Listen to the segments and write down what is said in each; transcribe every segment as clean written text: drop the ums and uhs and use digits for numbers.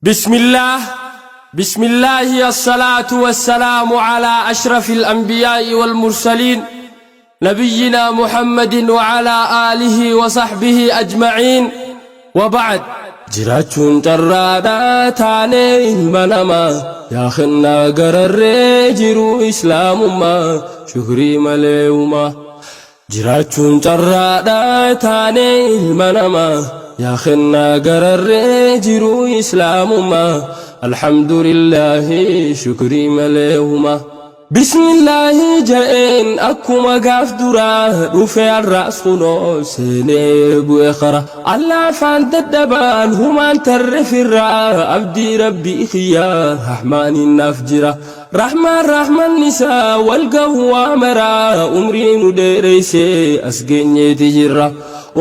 بسم الله بسم الله الصلاة والسلام على أشرف الأنبياء والمرسلين نبينا محمد وعلى آله وصحبه أجمعين وبعد. Jiraachuun carraadhaa taanee ilma namaa, yaa kennaa gararree jiruu islaamummaa, shukrii malee uumaa. Jiraachuun carraadhaa taanee ilma namaa, yaa kennaa gararree jiruu islaamummaa, alhamdulillaahi shukrii malee uumaa. Bismillaahi ja'een akkuma gaaf duraa dhufe, har'aas kunoo seenee bu'e kara. Allaafaan dadhabaan humaan tarre firraa, abdii rabbii kiyyaa rahmaaniin naaf jira. Rahmaan rahman isaa wal gahu waa maraa, umrii nu dheereysee as geenyeeti jirra.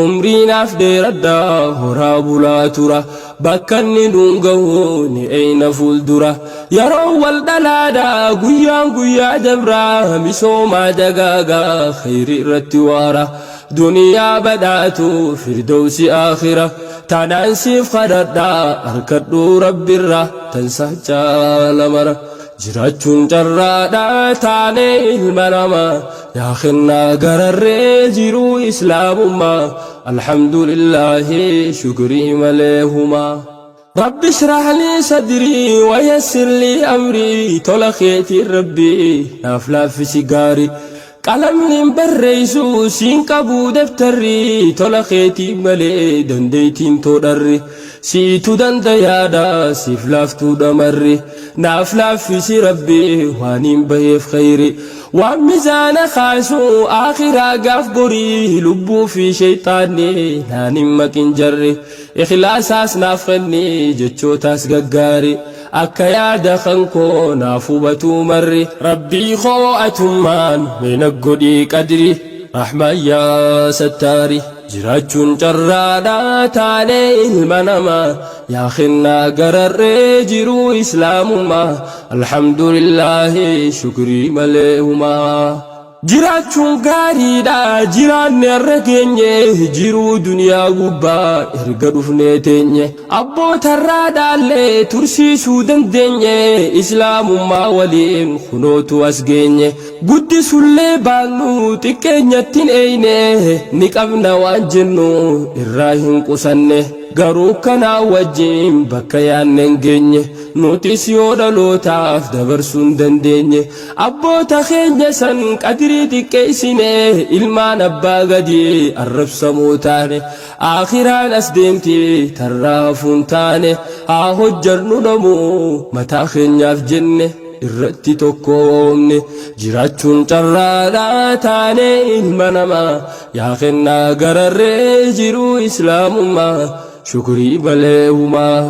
Umrii naaf dheeradhaa, horaa bulaa tura. Bakka inni nuun gahu ni eeyna fuuldura. Yeroo wal dhalaadha, guyyaan guyyaa dabraa, misoomaa dagaagaa, khayri irratti waara. Duniyaa badhaatu, firdowsi aakhira, tanaan siif kadhadhaa, harkadhuu rabbirra tansaa caalamara. Jiraachuun carraadhaa taanee ilma namaa, yaa kennaa gararree jiruu islaamummaa, alhamdulillaahi shukrii malee humaa. رب اشرح لي صدري ويسر لي أمري, tola keetii rabbii naaf laaffisi gaarii. Qalamni barreessu siin qabuu daftarri, tola keetii malee dandeettiin toodharri. Siitu dandayaadha, siif laaftuu dhamarri, naaf laaffisi rabbii waan hin baheef khayri. Waan mizaana kaasu akhiraa gaaf borii, lubbuu fi shayxaanni naan hin maqin jarri. Ikhlaasaas naaf kenni, jechootaas gaggaari, akka yaada kan koo naaf hubatuu marri. Rabbii koo atummaan meena godhii qadri, rahmaan yaa sattaari. Jiraachuun carraadhaa taanee ilma namaa, yaa kennaa gararree jiruu islaamummaa, alhamdulillaahi shukrii malee humaa. Jiraachuun gaariidha, jiraanne irra geenye, jiruu duniyaa gubbaa erga dhufnee teenye. Abbootarraa dhaallee tursiisuu dandeenye, islaamummaa waliin kunootu as geenye. Guddisullee baannu xiqqeenyattiin eeyne, ni qabna waan jennu irraa hin qusanne. Garuu kanaa wajjin bakka yaanne hin geenye, nutis yoo dhalootaaf dabarsuu hin dandeenye. Abboota keenya san qadrii xiqqeessine, ilmaan abbaa gadii arrabsamoo taane. Aakhiraan as deemti, tarraafuun taane. Haa hojjannu namuu mataa keenyaaf jenne irratti tokkoomne. Jiraachuun carraadhaa taane ilma namaa, yaa kennaa gararree jiruu islaamummaa, shukrii malee humaa.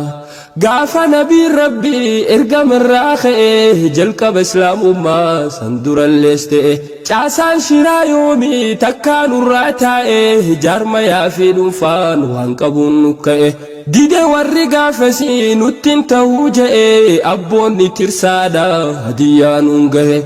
Gaafa nabiin rabbii ergamarraa ka'ee jalqaba islaamummaa san durallees ta'e, caasaan shiraa yoomii takkaa nurraa taa'e, jaarmayaa fi dhuunfaan waan qabuun nu ka'e. Dide warri gaafasii nuttiin ta'uu je'e, abboonni tirsaadha hadiyyaa nuun gahe.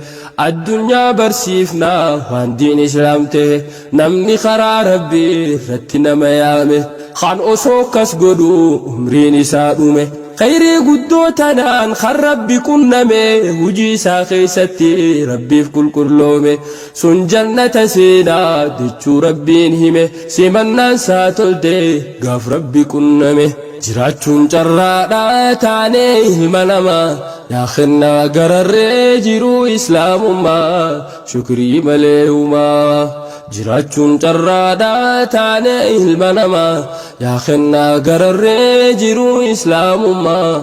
Addunyaa barsiifnaa waan diin islaam ta'e, namni karaa rabbii irratti nama yaame kan osoo akkas godhu umriin isaa dhume. Khayrii guddoo tanaan kan rabbi qunname, hujii isaa keessatti rabbiif qulqulloome, sun jannata seenaa jechuu rabbiin hime, simannaan isaa tolte gaaf rabbi qunname. Jiraachuun carraadhaa taanee ilma namaa, yaa kennaa gararree jiruu islaamummaa, shukrii malee humaa. Jiraachuun carraadhaa taanee ilma namaa, yaa kennaa gararree jiruu islaamummaa,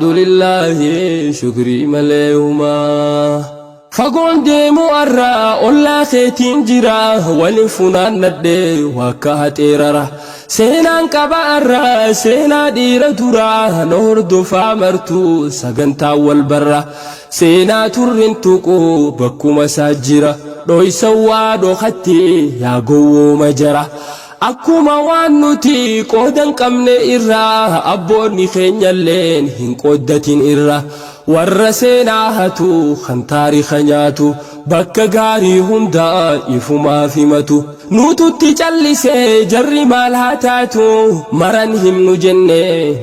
alhamdulillaahi shukrii malee humaa. Fagoon deemu arraa ollaa keetiin jira, waliin funaannadhe wakka haxeerara. Seenaan qaba arraa seenaa dhiira duraa, na hordofaa martuu sagantaa wal barra. Seenaa turrin tuqu bakkuma isaa jira, dhoysa waa dhokatti yaa gowwooma jara. Akkuma waan nuti qoodan qabne irraa, abboonni keenyalleen hin qooddatin irra. Warra seenaa hatu kan taarika nyaatu bakka gaarii hundaa ifumaaf himatu. Nututti callisee jarri maal haa taatu maran himnu jenne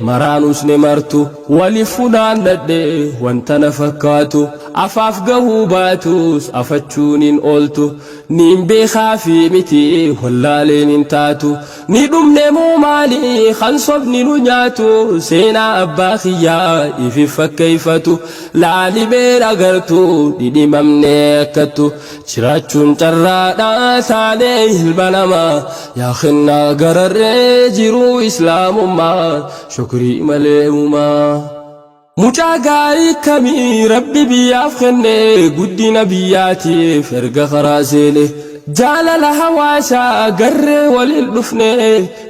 maraanus ne martu. Wali funaannadhe wanta na fakkaatu afaaf gahuu baatus afachuun hin ooltu. Niin beekaa fi miti wallaaleen hin taatu. Ni dhumne moo maali kan sobni nu nyaatu seenaa abbaa kiyyaa ifi fakkeeffatu. Laalimeen agartu dhidhimamne akkattu jiraachuun carraadhaa taanee ilma namaa yaa kennaa gararree jiruu islaamummaa shukrii malee uumaa. Mucaa gaarii kamii rabbi biyyaaf kenne guddina biyyaatiif erga karaa seene jaalala hawaasaa garree waliin dhufne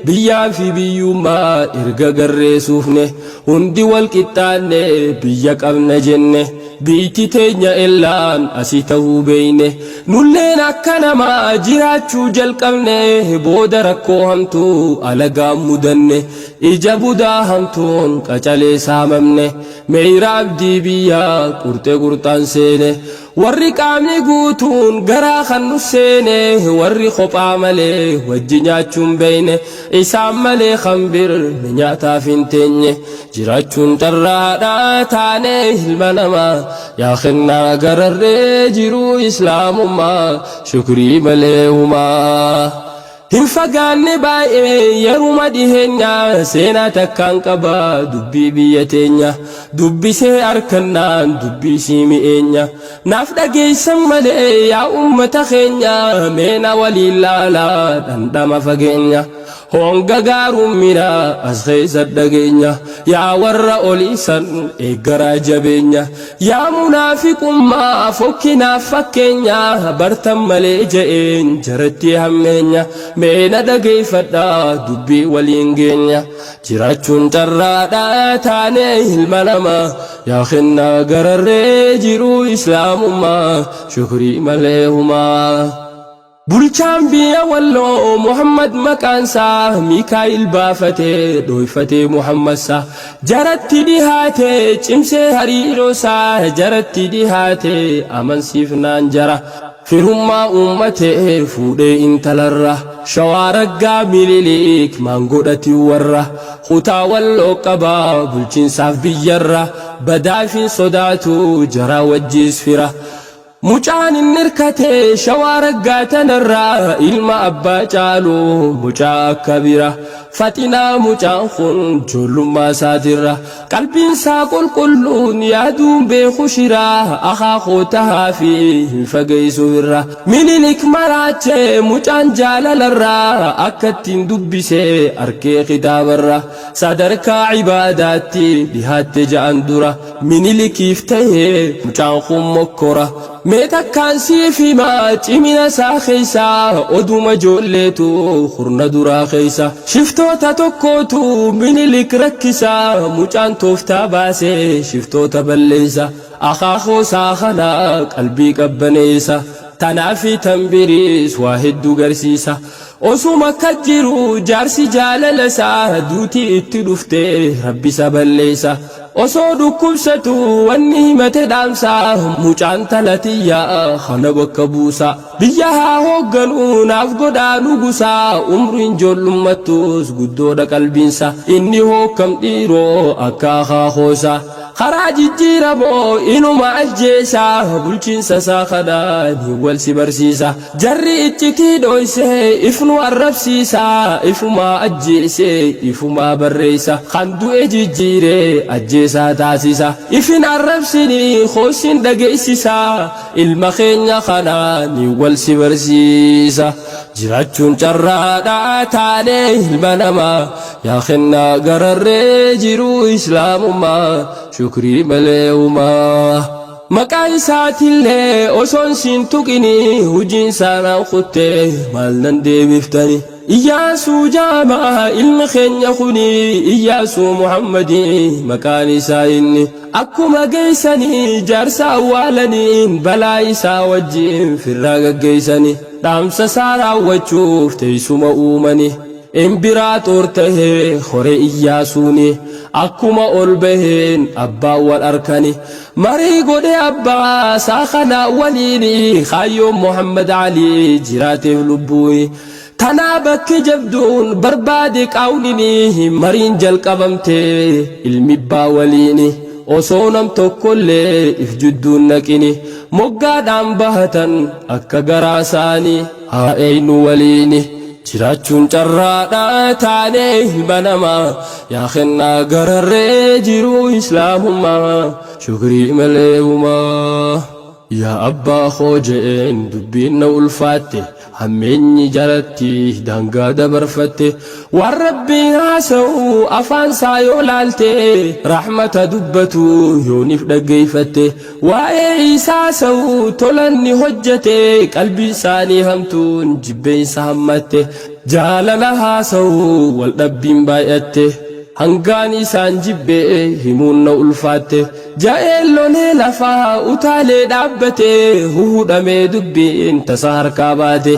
biyyaa fi biyyummaa erga garree suufne hundi wal qixxaanne biyya qabna jenne biitti teenya ellaan asii ta'uu beeyne nulleen akka namaa jiraachuu jalqabne booda rakkoo hamtuu alagaan mudanne ija budaa hamtuun qacalee saamamne meeyra abdii biyyaa qurxee qurxaan seene warri qaamni guutuun garaa kan nu seene warri kophaa malee wajji nyaachuun beeyne isaan malee kan bir ni nyaataaf hin teenye jiraachuun carraadhaa taane ilma namaa yaa kennaa gararree jiruu islaamummaa shukrii malee humaa. Hin fagaanne baay'ee yeruma dhiheenya seenaa takkaan qaba dubbii biyya teenya dubbisee harkannaan dubbii sii mi'eenya naaf dhageessan malee yaa ummata keenya meena waliin laalaa dhandhama fageenya honga gaarummina as keessa dhageenya yaa warra oliisan eeggaraa jabeenya yaa munaafiqummaa fokkinaaf fakkeenya bartan malee je'een jaratti hammeenya meena dhageeffadhaa dubbii waliin geenya jiraachuun carraadhaa taanee ilma namaa yaa kennaa gararree jiruu islaamummaa shukrii malee humaa. Bulchaan biyya walloo Muhammad maqaansaa Mikaa'il baafatee dhoyfatee Muhammadsaa jaratti dhihaatee cimsee hariiroosaa jaratti dhihaatee amansiifnaan jara firummaa uummatee fuudhee intalarra shawaa raggaa Miniliik maangodhati warra kutaa walloo qabaa bulchiinsaaf biyyarra badaafin sodaatu jaraa wajjiis fira. Mucaan inni hirkate shawaa raggaa tanarraa ilma abbaa caalu mucaa akka bira faxinaa mucaan kun ijoollummaa isaatirra qalbiin isaa qulqulluun yaaduun beeku shiraa akaakoo tahaa fi hin fageessu irra Minilik maraachee mucaan jaalalarraa akka ittiin dubbisee arkee kitaabarra sadarkaa ibaadaatti dhihaatte ja'an dura Minilikiif ta'ee mucaan kun mokkora mee takkaan siif himaa cimina isaa keessa oduma ijoolleetu hurna duraa keessa shiftoota tokkootu Minilik rakkisa mucaan tooftaa baasee shiftoota balleessa akaakoo isaa kana qalbii qabbaneessa tanaafi tanbiriis waa hedduu garsiisa osuma akka jiru jaarsi jaalala isaa duutii itti dhuftee rabbi isa balleessa osoo dhukkubsatu wanni himate dhaamsaa mucaan talatiyyaa kana bakka buusa biyya haa hoogganuu naaf godhaa nugusaa umriin ijoollummattus guddoodha qalbiinsa inni hookkam dhiiroo akka akaakoosa karaa jijjiiramoo inuma ajjeesaa bulchiinsa isaa kanaan wal si barsiisa jarri iccitii dhoysee ifnu arrabsiisa ifumaa ajjeesee ifumaa barreessa kan du'e jijjiiree ajjeesaa taasisa ifin arrabsinii hoosiin dhageessisa ilma keenya kanaan wal si barsiisa jiraachuun carraadhaa taanee ilma namaa yaa kennaa gararree jiruu islaamummaa shukrii malee uumaa. Maqaa isaatillee osoon siin tuqini hojiin saanaan kuttee maal nan deebiftani. Iyyaasuu jaamaa ilmi keenya kuni Iyyaasuu Muhammadii maqaan isaa inni akkuma geessanii jaarsa awwaalaniin balaa isaa wajjin firraa gaggeessani dhaamsa isaa raawwachuuf teessuma uumani. Imbiraaxoor tahee hore Iyyaasuuni akkuma ol baheen abbaan wal arkani marii godhe abbaa isaa kanaa waliini kaayyoon Muhammad Alii jiraateef lubbuuni tanaa bakki jabduun barbaade qaawlini mariin jalqabamte ilmi abbaa waliini osoo nam tokkollee if jidduun naqini moggaadhaan bahatan akka garaa isaanii haa eeynu waliini jiraachuun carraadha taanee ilma namaa yaa kennaa gararree jiruu islaamummaa shukrii malee humaa. Yaa abbaa koo je'een dubbiin na ulfaatte hammeenyi jalatti daangaa dabarfatte waan rabbiin haasa'u afaan isaa yoo laalte rahmata dubbatu yoonif dhaggeeffatte waa'ee isaa haasa'u tolanni hojjete qalbii isaanii hamtuun jibbeensa hammatte jaalala haasa'u wal dhabbiin baay'atte hangaan isaan jibbee himuun na ulfaatte ja'een lolee lafaa utaalee dhaabbate huhudhamee dubbiin tasa harkaa baate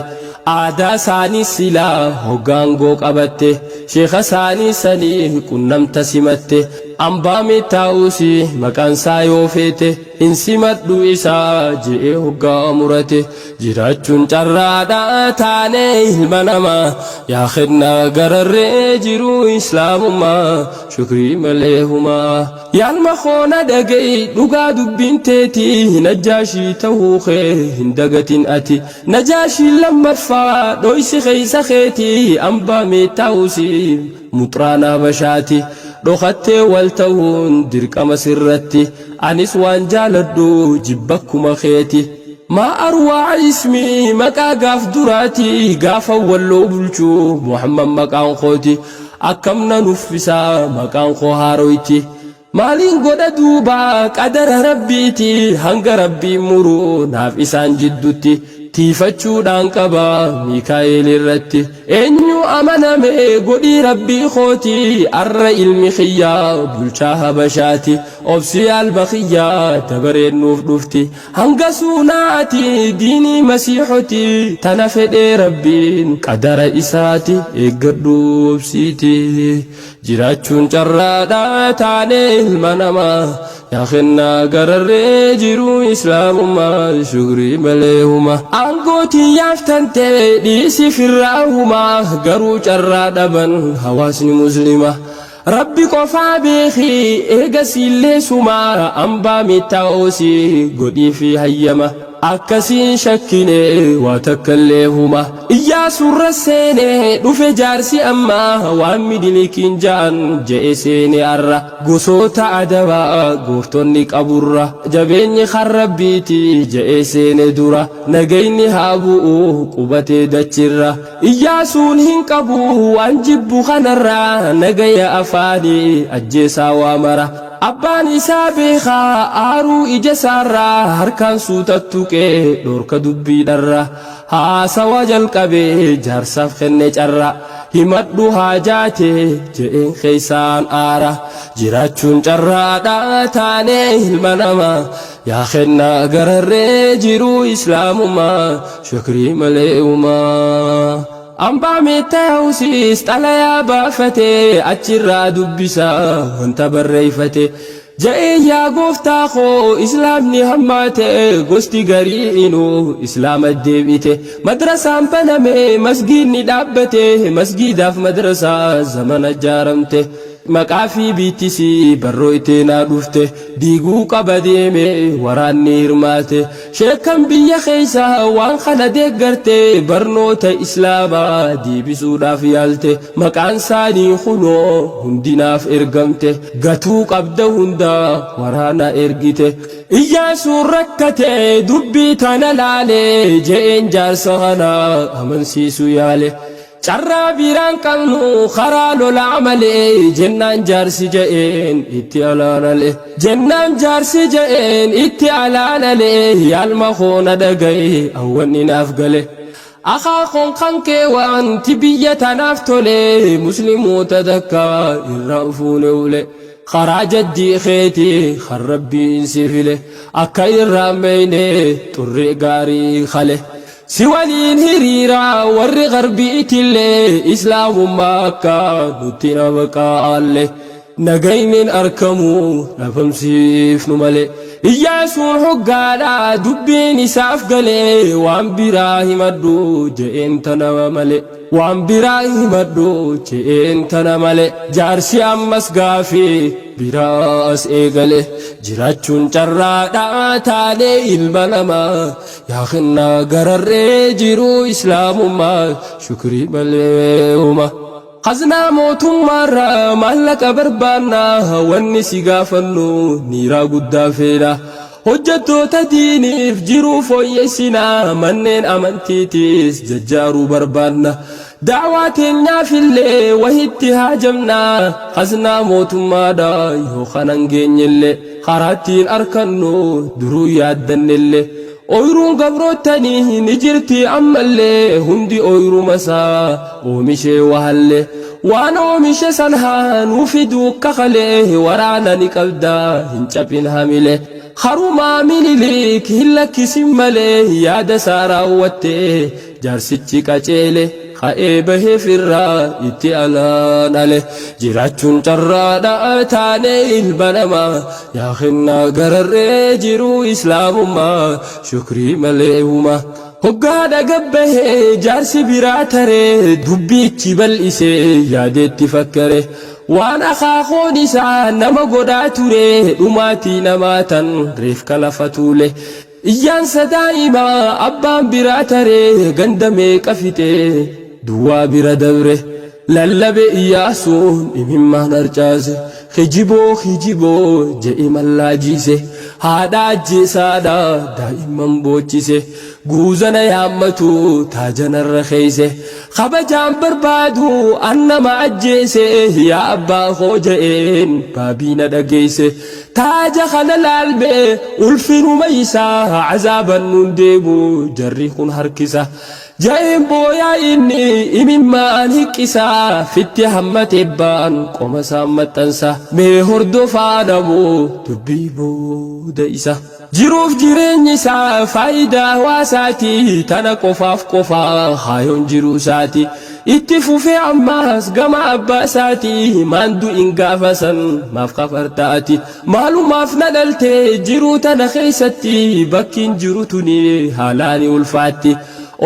aadaa isaanii silaa hoggaangoo qabatte sheeka isaanii sanii qunnamta simatte ambaa mittaa'uusi maqaan isaa yoo feete hin simadhu isaa je'ee hoggaa murate jiraachuun carraadha taanee ilma namaa yaa kennaa gararree jiruu islaamummaa shukrii malee humaa yaalma koona dhaga'i dhugaa dubbiin teetii najaashii ta'uu kee hin dagatin ati najaashii lammaffaa dhoysi keeysa keetii ambaa mittaa'uusi muxraanaa bashaati dhokattee wal ta'uun dirqama sirratti anis waan jaaladhu jibbakkuma keeti maa arwaa ismii maqaa gaaf duraati gaafa walloo bulchuu Muhammad maqaan kooti akkam na nuffisaa maqaan koo haaroyti maaliin godha duuba qadara rabbiiti hanga rabbiin muruu naaf isaan jiddutti tiifachuudhaan qaba Miikaa'el irratti eenyu amaname godhii rabbii kooti arra ilmi kiyyaa bulchaa habashaati obsi alba kiyyaa dabareen nuuf dhufti hanga suunaati diinii masiixoti tana fedhee rabbiin qadara isaati eeggadhu obsiiti jiraachuun carraadha taanee ilma namaa yaa kennaa gararree jiruu islaamummaa shukrii malee huma aangootiin yaaftante dhiisi firraa humaa garuu carraa dhaban hawaasni muslima rabbi qofaa beeki eegasiillee sumaa ambaa mittaa'oosi godhii fi hayyama akkasiin shakkine waa takkallee huma Iyyaasuurra seene dhufe jaarsi ammaa waan midilikiin ja'an je'e seene arra gosoota adabaa gooftonni qaburra jabeenyi kan rabbiiti je'e seene dura nagayni haa bu'u qubatee dachirra Iyyaasuun hin qabu waan jibbu kanarra nagaya afaanii ajjeesaa waa mara abbaan isaa beekaa aaruu ija isaarraa harkaan suutattuqee dhorka dubbiidharra haasawa jalqabee jaarsaaf kenne carra himadhu haajaate je'een keeysaan aara jiraachuun carraadha taanee ilma namaa yaa kennaa gararree jiruu islaamummaa shukrii malee uumaa. Ambaa mittaa'uusis xalayaa baafatee achirraa dubbisaa wanta barreeffate ja'ee yaa gooftaa koo islaamni hammaate gosti garii inuu islaama deebite madrasaan baname masgiidni dhaabbate masgiidaaf madrasaa zamana jaaramte maqaa fi biittisii barroo iteenaa dhufte diiguu qaba deeme waraanni hirmaate sheekan biyya keessa waan kana deeggarte barnoota islaamaa deebisuudhaaf yaalte maqaan isaanii kunoo hundinaaf ergamte gatuu qabda hundaa waraana ergite Iyyaasuun rakkate dubbii tana laale je'een jaarsa kana amansiisu yaale carraa biraan qabnu karaa lolaa malee jennaan jaarsi je'een itti alaanale jennaan jaarsi je'een itti alaanale yaalma koona dhagaye awwanni naaf gale akaakoon kan kee wanti biyya tanaaf tole musliimoota takka irraan fuune ule karaa jaddii keetii kan rabbiin si file akka irraan meeyne xurree gaarii kale. Si waliin hiriira warri garbiitillee islaamummaa akka nutti nama qaalle. Nagaynin arkamu dhabamsiifnu malee. Iyyaasuun hoggaadha dubbiin isaaf galee waan biraa himadhu je'een tana malee. Waan biraa himadhu je'een tana malee. Jaarsi ammas gaafii biraas eegale. Jiraachuun carraadha taanee ilma namaa. Yaa kennaa gararree jiruu islaamummaa shukrii malee huma. Khaznaa mootummaarraa maallaqa barbaanna wanni si gaafannu niiraa guddaa feena. Hojjettoota diiniif jiruu fooyyessina manneen amantiitiis jajjaaruu barbaanna. Da'waa teenyaafillee wahitti haajamna khaznaa mootummaadha yoo kanan geenyellee karaattiin arkannu duruu yaaddannellee. Ooyiruun gabroottanii ni jirti ammallee hundi ooyiruma isaa oomishee wahallee waan oomishe san haa nuu fiduu kakalee waraana ni qabda hin caphin hamile harumaa Miniliik hin lakkisin malee yaada isaa raawwattee jaarsichi qaceele ka'ee bahee firraa itti alaan ale jiraachuun carraadha taanee ilma namaa yaa kennaa gararree jiruu islaamummaa shukrii malee huma. Hoggaadha gabbahee jaarsi biraa taree dubbiichi bal'isee yaadeetti fakkare waan akaakoon isaa nama godhaa ture dhumaatii namaa tan reefka lafa tuule. Iyyaansa daa'imaa abbaan biraa taree ganda meeqa fixee duwwaa bira dabre. Lallabe Iyyaasuun imimmaan harcaase kijiboo kijiboo je'e mallaajiise haadha ajjeesaadha daa'imman boochise guuzana yaammatu taajanarra keeyse kabajaan barbaadu an nama ajjeese yaa abbaa koo je'een baabiina dhageeyse taaja kana laalme ulfinuma isaa azaaban nuun deemu jarri kun harkisa. Ja'een booyaa inni imimmaan hiqqisaa fitti hammate ba'an qoma isaan maxxansa mee hordofaa dhabuu dubbii booda isa. Jiruuf jireenyi isaa faayidaa hawaasaati tana qofaaf qofaa haayoon jiruu isaati. Itti fufee ammaas gama abbaa isaati maan du'in gaafa san maaf kafartaati. Maalumaaf na dhalte jiruu tana keessatti bakkiin jiru tuni haalaani ulfaatti.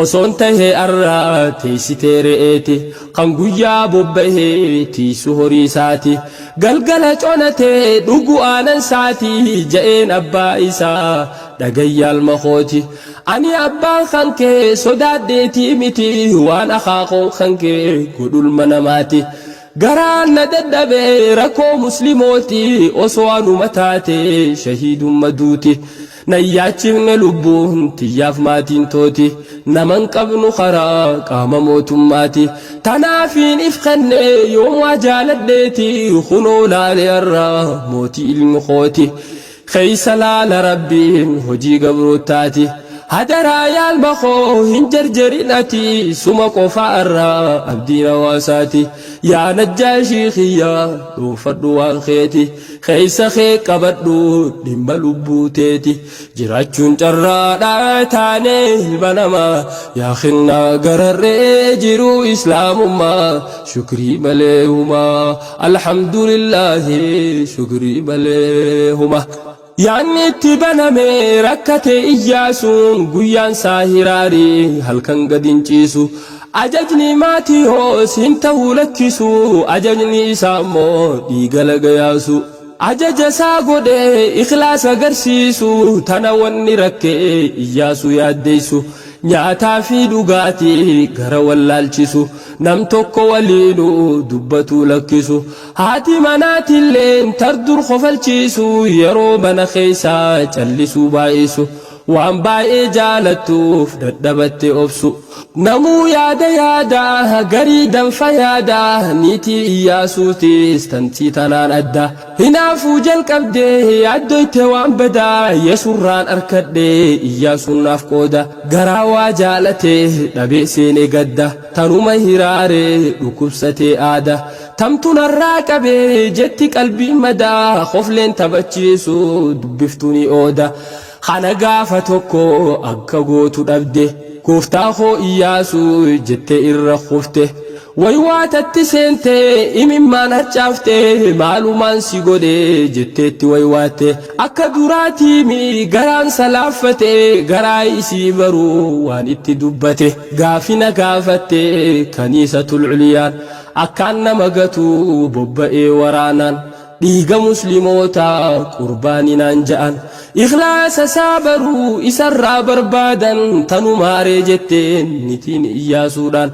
Osoon tahee arra teessitee re'eeti kan guyyaa bobbahee tiisu horii isaati. Galgala conatee dhugu aanan isaati ja'een abbaa isaa dhagayyaal makooti. Ani abbaan kan kee sodaadheetii miti waan akaakoon kan kee godhulma namaati. Garaan na dadhabe rakkoo muslimooti osoo anuma taate shahiidumma duuti. Nan yaachifne lubbuun tiyyaaf maatiin tooti naman qabnu karaa qaama mootummaati. Tanaafiin if kenne yoom waa jaaladheeti kunoo laale har'a mootii ilmi kooti. Keeysa laala rabbiin hojii gabrootaati. Hadaraa yaalma koo hin jarjarin ati suma qofa irraa abdiin hawaasaati. Yaa najjaashii kiyya dhuunfadhu waan keeti. Keeysa kee qabadhu dhimma lubbuu teeti. Jiraachuun carraadha taanee ilma namaa. Yaa kennaa gararree jiruu islaamummaa shukrii malee humaa. Alhamdulillaahi shukrii malee huma. Yaanni itti baname rakkate Iyyaasuun guyyaan isaa hiraarii halkan gad hin ciisu. Ajajni Maatiyoos hin ta'uu lakkisu ajajni isaa immoo dhiiga laga yaasu. Ajaja isaa godhee ikhlaasa agarsiisu tana wanni rakkee Iyyaasuu yaaddeessu. Nyaataa fi dhugaatii gara wallaalchisu nam tokko waliinuu dubbatuu lakkisu. Haati manaatilleen tardur kofalchiisu yeroo mana keessaa callisuu baay'isu. Waan baay'ee jaalattuuf dadhabatte obsu. Namuu yaada yaada garii danfa yaada niitii Iyyaasuutis tantii tanaan adda. Hinaafuu jalqabdee yaaddoyte waan badaa yesurraan arkadhe Iyyaasuun naaf qooda. Garaa waa jaalatee dhabee seene gadda tanuma hiraaree dhukkubsatee aada. Tamtu narraa qabee jetti qalbiin madaa kofleen taphachiisu dubbiftuu ni ooda. Kana gaafa tokko akka gootu dhabde. Gooftaa koo Iyyaasuu jettee irra kufte. Waywaatatti seentee imimmaan harcaafte, maalumaan si godhe jetteetti waywaatte. Akka duraatiimi garaan salaaffate, garaa isii baruu waan itti dubbate. Gaafina gaafatte kaniisatul culiyaan, akkaan nama gatu bobba'ee waraanaan. Dhiiga muslimootaa qurbaani naan ja'an. Ikhlaasa isaa baruu isarraa barbaadan, tanumaaree jetteen nitiin Iyyaasuudhaan.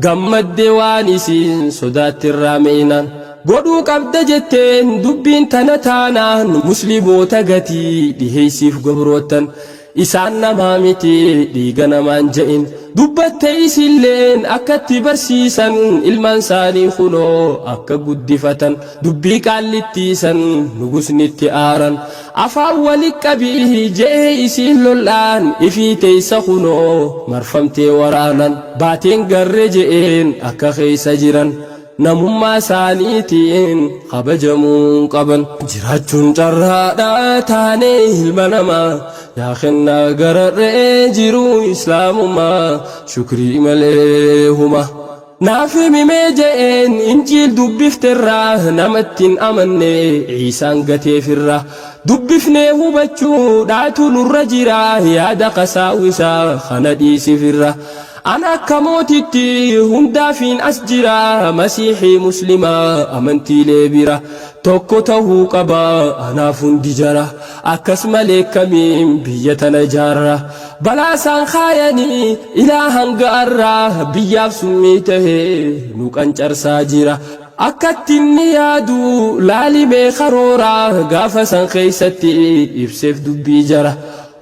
Gammadde waan isiin sodaattirraa meeynaan. Godhuu qabda jetteen dubbiin tana taanaan, muslimoota gatii dhiheeysiif gabroottan. Isaan namaa miti dhiiga namaan ja'in. Dubbatte isilleen akkatti barsiisan, ilmaan isaanii kunoo akka guddifatan. Dubbii qaallittiisan nugusnitti aaran. Afaan wali qabii je'ee isiin lol'aan, ifii teeysa kunoo marfamtee waraanan. Baateen garre je'een akka keeysa jiran. Namummaa isaaniitiin kabajamuun qaban. Jiraachuun carraadha taanee ilma namaa, yaa kennaa gararree jiruu islaamummaa, shukrii malee huma. Naaf himimee je'een injiil dubbifterraa, namatti hin amanne Iisaan gateefirra. Dubbifnee hubachuu dhaatu nurra jira, yaada qasaawisaa kana dhiisifirra. Ana akka mootitti hundaafiin as jira, masiihii muslimaa amantiilee bira. Tokko ta'uu qaba anaaf hundi jara, akkas malee kamiin biyya tana ijaarra? Balaa isaan kaayanii ilaa hanga arraa, biyyaaf summii tahee nu qancarsaa jira. Akkatti inni yaadu laalimee karooraa, gaafa san keeysatti ibseef dubbii jara.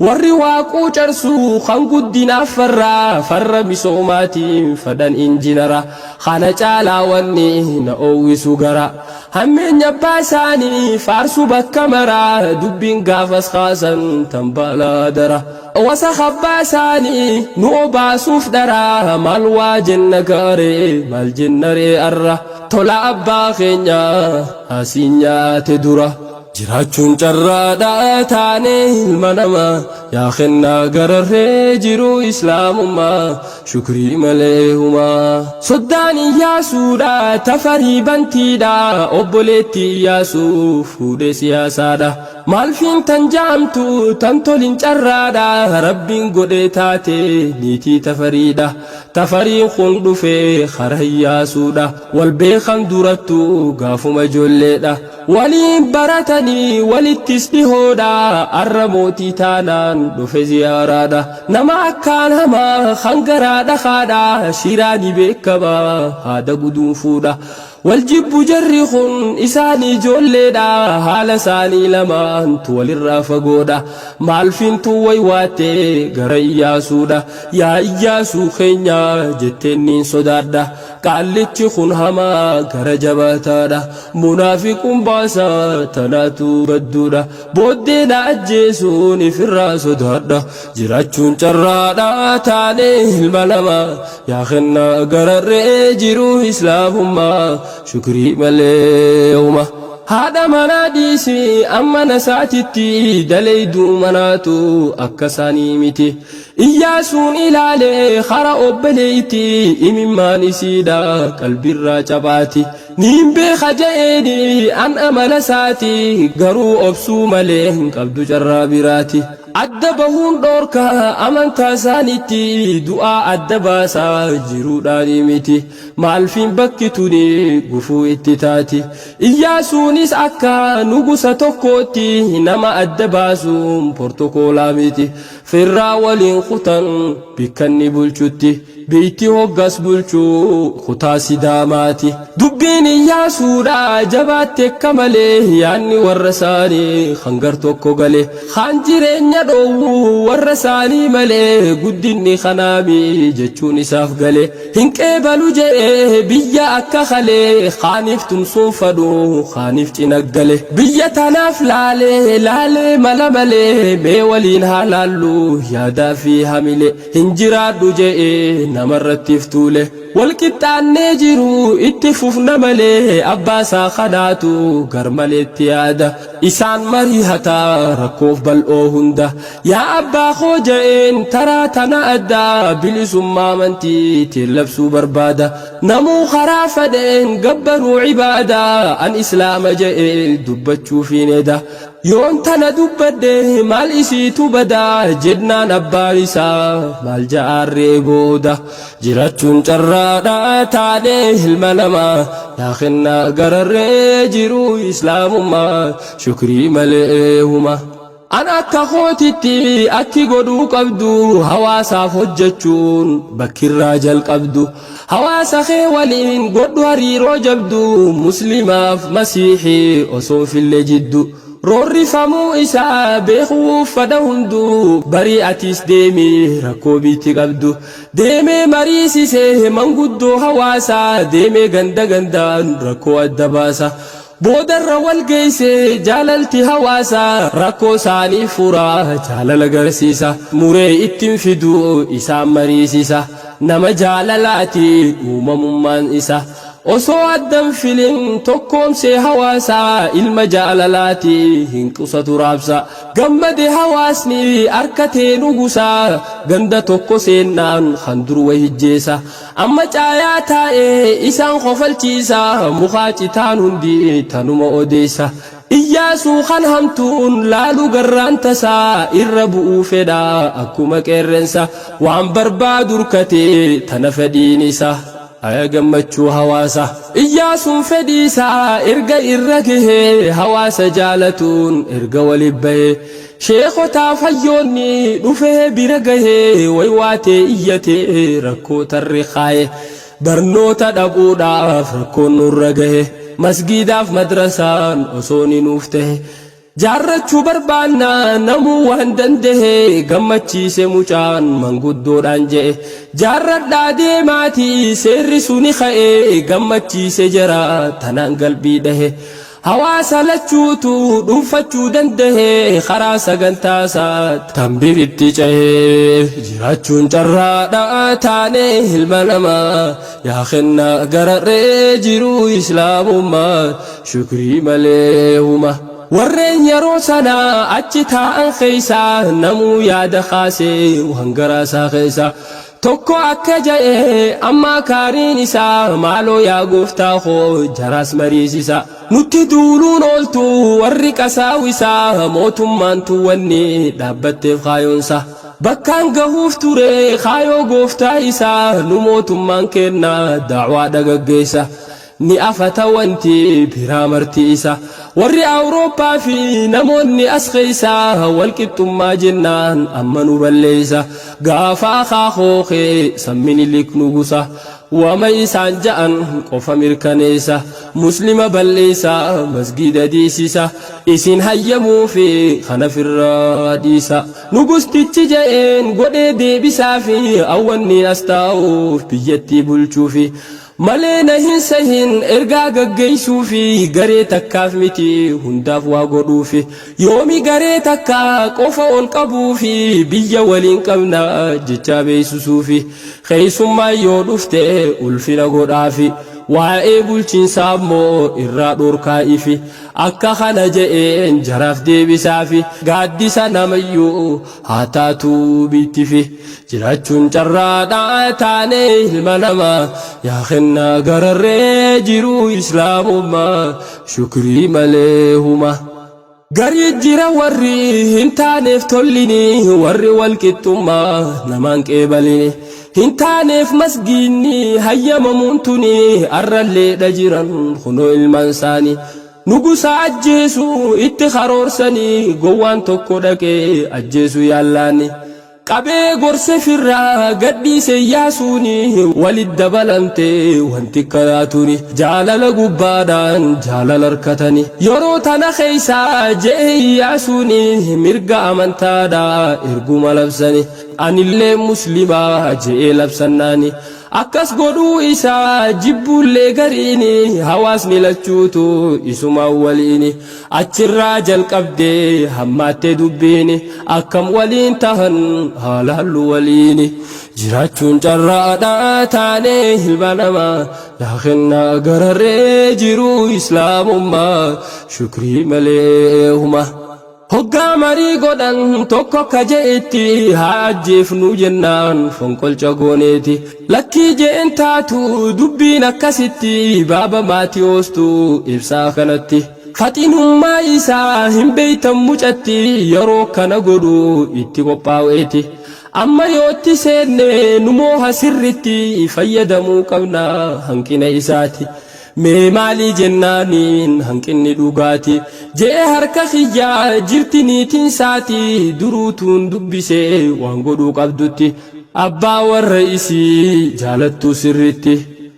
Warri waaquu carsuu kan guddinaaf farraa, farra misoomaatiin fadhan injinara. Kana caalaa wanni na oowwisu gara hammeenya abbaa isaanii faarsu bakka maraa. Dubbiin gaafas kaasan tan balaa dara. Wasa abbaa isaanii nu obaasuuf dharaa, maal waa jenna gaaree, maal jenna ree arra? Tola abbaa keenya asiin nyaate dura. Jiraachuun carraadha taanee ilma namaa, yaa kennaa gararree jiruu islaamummaa, shukrii malee humaa. Soddaan Iyyaasuudha Tafarii Bantiidha, obboleetti Iyyaasuu fuudhee siyaasaadha. Maalfiin tan jaamtu tan tolin carraadha, rabbiin godhee taate niitii Tafariidha. Tafariin kun dhufee kara Iyyaasuudha. Wal beekan durattu gaafuma ijoolleedha. Waliin baratanii walittis dhihoodha, arra mootii taanaan dhufe ziyaaraadha. Nama akkaan hamaa kan garaa dhakaadha, shiraani beekama haada guduunfuudha. Wal jibbu jarri kun isaanii ijoolleedha, haala isaanii lamaantu walirraa fagoodha. Maalfintu waywaattee gara Iyyaasuudha. Yaa Iyyaasuu keenya jetteen niin sodaadha. Qaallichi kun hamaa gara jabaataadha. Munaafiquun baasaa tanaatu badduudha. Booddee na ajjeesuun ifirraa sodaadha. Jiraachuun carraadha taanee ilma namaa, yaa kennaa gararree jiruu islaamummaa, shukrii malee huma. Haadha manaa dhiisi amma nasaatitti daleeyduu manaatu akka isaanii miti. Iyyaasuun ilaalee kara obboleeyti, imimmaan isiidha qalbirraa cabaati. Niin beeka je'eeni an amala isaati, garuu obsuu malee hin qabdu carraa biraati. Adda bahuun dhoorka amantaa isaaniitti, du'aa adda baasaa jiruudhaanii miti. Maalfiin bakki tuni gufuu itti taati? Iyyaasuunis akka nugusa tokkootti nama adda baasuun portokoolaa miti. Firraa waliin kutan bikkanni bulchutti. Biitti hoggas bulchuu kutaa Sidaamaati. Dubbiin Iyyaasuudha jabaatte akka malee, yaanni warra isaanii hangar tokko gale. Kaan jireenya dhoowwuu warra isaanii malee, guddinni kanaami jechuun isaaf gale. Hin qeebalu je'ee biyya akka kalee, kaaniif tumsuun fadhu kaaniif cina gale. Biyya tanaaf laalee laalee mala malee, mee waliin haa laallu yaadaa fi hamile. Hin jiraadhu je'ee namarrattiif tuule. Walqixxaannee jiru itti fufna malee, abbaa isaa kanaatu gar maleetti yaada. Isaan marihata rakkoof bal'oo hunda. Yaa abbaa koo ja'een taraa tana addaa bilisummaa amantii teen labsuu barbaada. Namuu karaa fedheen gabbaruu ibaadaa an islaama ja'ee dubbachuufiin eda. Yoon tana dubbadhe maal isiitu bada jennaan abbaan isaa maal ja'aarree booda. Jirachuun carraadha taanee ilma namaa yaa kennaa gararree jiruu islaamummaa shukrii malee huma. An akka kootitti akki godhuu qabdu hawaasaaf hojjechuun bakkirraa jalqabdu. Hawaasa kee waliin godhu hariiroo jabdu muslimaaf masiihii osoo fille jiddu. Roorrifamuu isaa beekuuf fedha hunduu barii atis deemii rakkoo biitti qabdu. Deemee mariisisee manguddoo hawaasaa deemee ganda gandaan rakkoo adda baasa. Boodarra wal geessee jaalalti hawaasaa rakkoo isaanii furaa jaalala garsiisa. Muree ittiin fiduu isaan mariisisa. Nama jaalalaati uumamummaan isa. Osoo addan filin tokkoomsee hawaasaa ilma jaalalaati hin qusatu raabsa. Gammade hawaasni harkatee nugusaa ganda tokko seennaan kan dur wahijjeessa. Amma caayaa taa'ee isaan kofalchiisa mukaa citaan hundi tanuma odeessa. Iyyaasuu kan hamtuun laalu garraan tasaa irra bu'uu fedha akkuma qeerrensa waan barbaadu urkatee tana fedhiin isa. Aya gammachuu hawaasa. Iyyaasuun fedhii isaa erga irra gahee hawaasa jaalatuun erga waliin bahee sheekotaa fayyoonni dhufee bira gahee waywaatee iyyatee rakkoo tarree kaaye barnoota dhabuudhaaf rakkoon nurra gahe masgiidaaf madrasaan osoo ni nuuf tahe. Jaarrachuu barbaanna namuu waan danda'e gammachiise mucaan manguddoodhaan je'e. Jaarradhaa deemaatii seerri suni ka'e gammachiise jara tanaan galbii dhahe. Hawaasa lachuutu dhuunfachuu danda'e karaa sagantaasaa tan biritti cehee jiraachuun carraadha taanee ilma namaa yaa kennaa gararree jiruu islaamummaa shukrii malee huma. Warreen yeroo sana achi taa'an keessa namuu yaada kaasee waan garaasaa keessa tokko akka ja'e amma kaariin isaa maaloo yaa gooftaa koo jaraas mariisisa. Nutti duuluun ooltu warri qasaawisaa mootummaan tuwwanni dhaabbatteef kaayoonsa. Bakkaan gahuuf ture kaayoo gooftaa isaa nu mootummaan kenna da'waa dhagaggeessa. Ni afata wanti biraa marti isa. Warri Awurooppaa fi namoonni as keessaa walqixxummaa jennaan amma nu balleessa. Gaafa akaakoo kee sammini nugusa. Wama isaan ja'an qofa mirkaneessa. Muslima balleessa masgida diisisa. Isin hayyamuu fi kana firraa dhiisa. Nugustichi je'een godhee deebisaa fi awwanni as taa'uuf biyyattii bulchuufi. Malee na hin sahin ergaa gaggeessuu fi garee takkaaf miti hundaaf waa godhuufi. Yoomi garee takka qofa ol qabuu fi biyya waliin qabna jecha beeksisuufi. Keessummaa yoo dhufte ulfina godhaafi. Waa'ee bulchiinsaa immoo irraa dhorkaa'ifi. Akka kana je'een jaraaf deebisaafi. Gaaddisa namayyuu haa taatuu biittifi. Jiraachuun carraadhaa taanee ilma namaa yaa kennaa gararree jiruu islaamummaa shukrii malee huma. Garii jira warri hin taaneef tollini warri walqixxummaa namaan qeebalini. Hin taaneef masgiinni hayyamamuun tuni arralleedha jiran kunoo ilmaan isaanii. Nugusa ajjeesu itti karoorsanii gowwaan tokko dhaqee ajjeesu yaallaani. Qabee gorse firraa gadhiise yaasuuni walit dabalamte wanti karaatuni jaalala gubbaadhaan jaalala harkatani. Yeroo tana keessa je'e yaasuuni mirga amantaadhaa erguma labsani. Anillee muslimaa je'ee labsannaani. Akkas godhuu isaa jibbuullee gariini hawaasni lachuutu isumaan waliini. Achirraa jalqabdee hammaattee dubbiini akkam waliin tahan haalaallu waliini. Jiraachuun carraadha taanee ilma namaa yaa kennaa gararree jiruu islaamummaa shukrii malee huma. Hoggaa marii godhan tokko akka je'etti haa ajjeefnu jennaan fonqolcha gooneeti. Lakkii je'en taatu dubbiin akkasitti baaba Maatiyoostu ibsaa kanatti. Faxinummaa isaa hin beeytan mucatti yeroo kana godhu itti qophaa'eeti. Amma yootti seenne nu mooha sirritti fayyadamuu qabna hanqina isaati. Mee maalii jennaaniin hanqinni dhugaati je'e harka kiyya jirti niitiin saati duruutuun dubbise waan godhuu qabdutti abbaa warra isii jaalattuu sirritti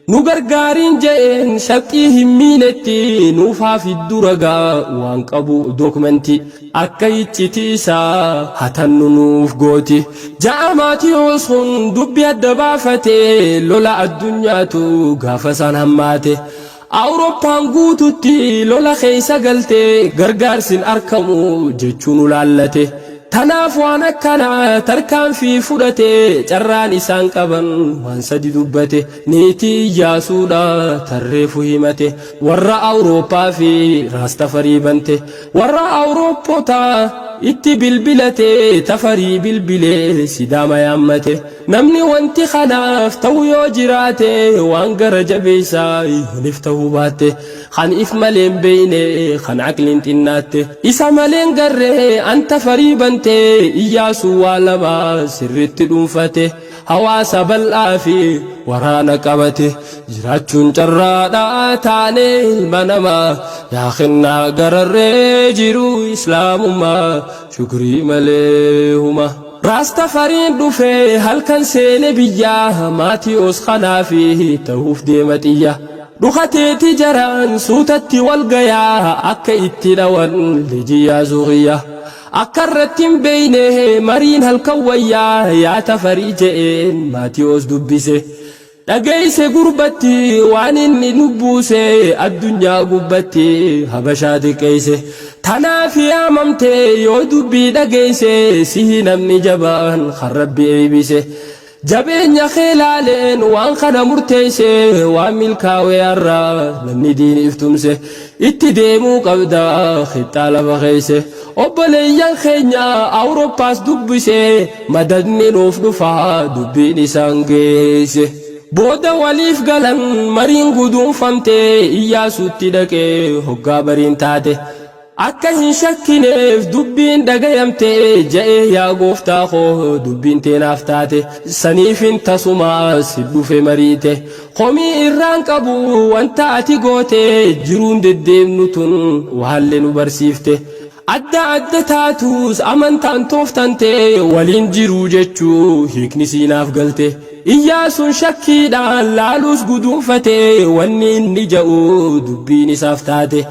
nu gargaariin je'een shaqqii hin miinetti nuuf haa fiddu ragaa waan qabu dookmentii akka iccitii isaa hatannu nuuf gooti. Ja'a Maatiyoos kun dubbi adda baafate lola addunyaatu gaafa isaan hammaate. Awurooppaan guututti lola keessa galte gargaarsin arkamu jechuun ulaallate. Tanaaf waan akkanaa tarkaanfii fudhate carraan isaan qaban waan sadi dubbate. Niitii Iyyaasuudha tarreefu himate warra Awurooppaa fi Raastafarii bante. Warra Awurooppotaa itti bilbilate Tafarii bilbilee Sidaama yaammate. Namni wanti kanaaf ta'u yoo jiraate waan gara jabeessaa yoonif ta'uu baatte kan if malee hin beeyne kan aqliin xinnaatte isa malee hin garre an Tafarii bante Iyyaasuu waa lama sirritti dhuunfate. Hawaasa bal'aa fi waraana qabate jiraachuun carraadha taanee ilma namaa yaa kennaa gararree jiru islaamummaa shukrii malee huma. Raastafariin dhufee halkan seene biyyaa Maatiyoos kanaa fi ta'uuf deema xiyya. Dhukateeti jaraan suutatti wal gayaa akka itti dhawan liji Iyyaasuu kiyya. Akka irratti hin beeyne mariin halkan wayyaa yaa Tafarii je'een Maatiyoos dubbise. Dhageeyse gurbatti waan inni nubbuuse addunyaa gubbatti habashaa xiqqeeyse. Tanaaf yaamamte yoo dubbii dhageeyse sihi namni jabaan kan Rabbi eeybise. Jabeenya kee laaleen waan kana murteeyse waan milkaawe har'a namni diiniif tumse itti deemuu qabda qixxaa lafa keeyse obboleeyyan keenya Awurooppaas dubbise madadni nuuf dhufa dubbiin isaan geeyse. Booda waliif galan mariin guduunfamte Iyyaasuutti dhaqee hoggaa bariin taate. Akka hin shakkineef dubbiin dhagayamte ja'ee yaa gooftaa koo dubbiin tee naaf taate saniifin tasumaa si dhufe mariite komii irraan qabu wanta ati goote jiruun deddeemnu tun waallee nu barsiifte adda adda taatus amantaan tooftante waliin jiruu jechuu hiikni siinaaf galte Iyyaasuun shakkiidhaan laaluus guduunfate wanni inni ja'u dubbiin isaaf taate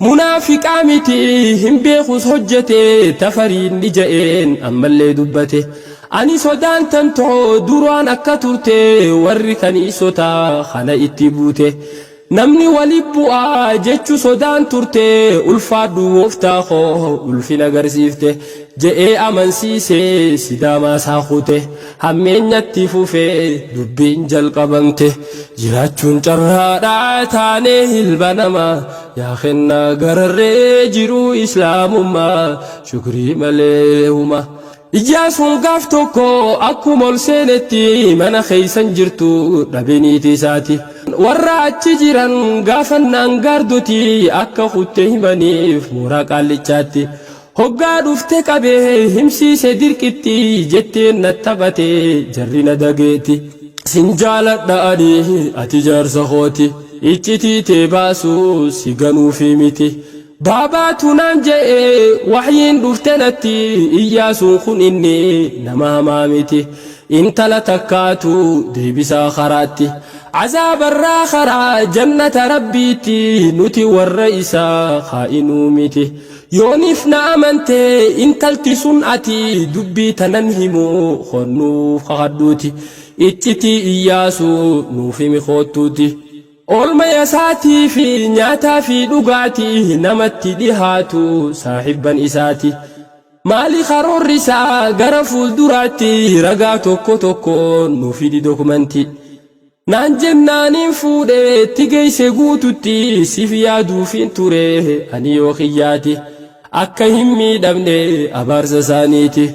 Munaafiqaa miti hin beekus hojjete Tafariin ni ja'een ammallee dubbate Ani sodaan tantoo duraan akka turte warri kaniisota kana itti buute Namni wali bu'aa jechu sodaan turte ulfaadhu gooftaa koo ulfina garsiifte je'ee amansiise Sidaamaa isaa kute Hammeenyatti fufee dubbiin jalqabamte Jiraachuun carraadha taanee ilma namaa Yaa kennaa gararree jiruu islaamummaa shukrii malee huma. Iyyaasuun gaaf tokko akkuma ol seenetti mana keessan jirtu dhabe niitii isaati. Warra achi jiran gaafannaan gaardoti akka kutte himaniif mooraa qaallichaatti. Hoggaa dhufte qabee himsiise dirqitti jetteen na taphate jarri na dageeti. Sin jaaladha ani ati jaarsa kooti iccitii tee baasu si ganuufi miti. Baabaatu naan je'e wahyiin dhufte natti Iyyaasuun kun inni nama hamaa miti. Intala takkaatu deebisaa karaatti. Azaabarraa karaa jannata Rabbiitti nuti warra isaa kaa'inuu miti. Yooniif na amante intalti sun ati dubbii tanan himu honnuuf kakadhuuti. Iccitii Iyyaasuu nuuf himi koottuuti. Oolmaya isaatii fi nyaataa fi dhugaatii namatti dhihaatu saahibban isaati. Maali karoorri isaa gara fuulduraatti ragaa tokko tokkoon nu fidi dokumantii. Naan jennaaniin fuudhee itti geesse guututti siif yaaduufiin ture ani yoo kiyyaati. Akka hin miidhamne abaarsa isaaniiti.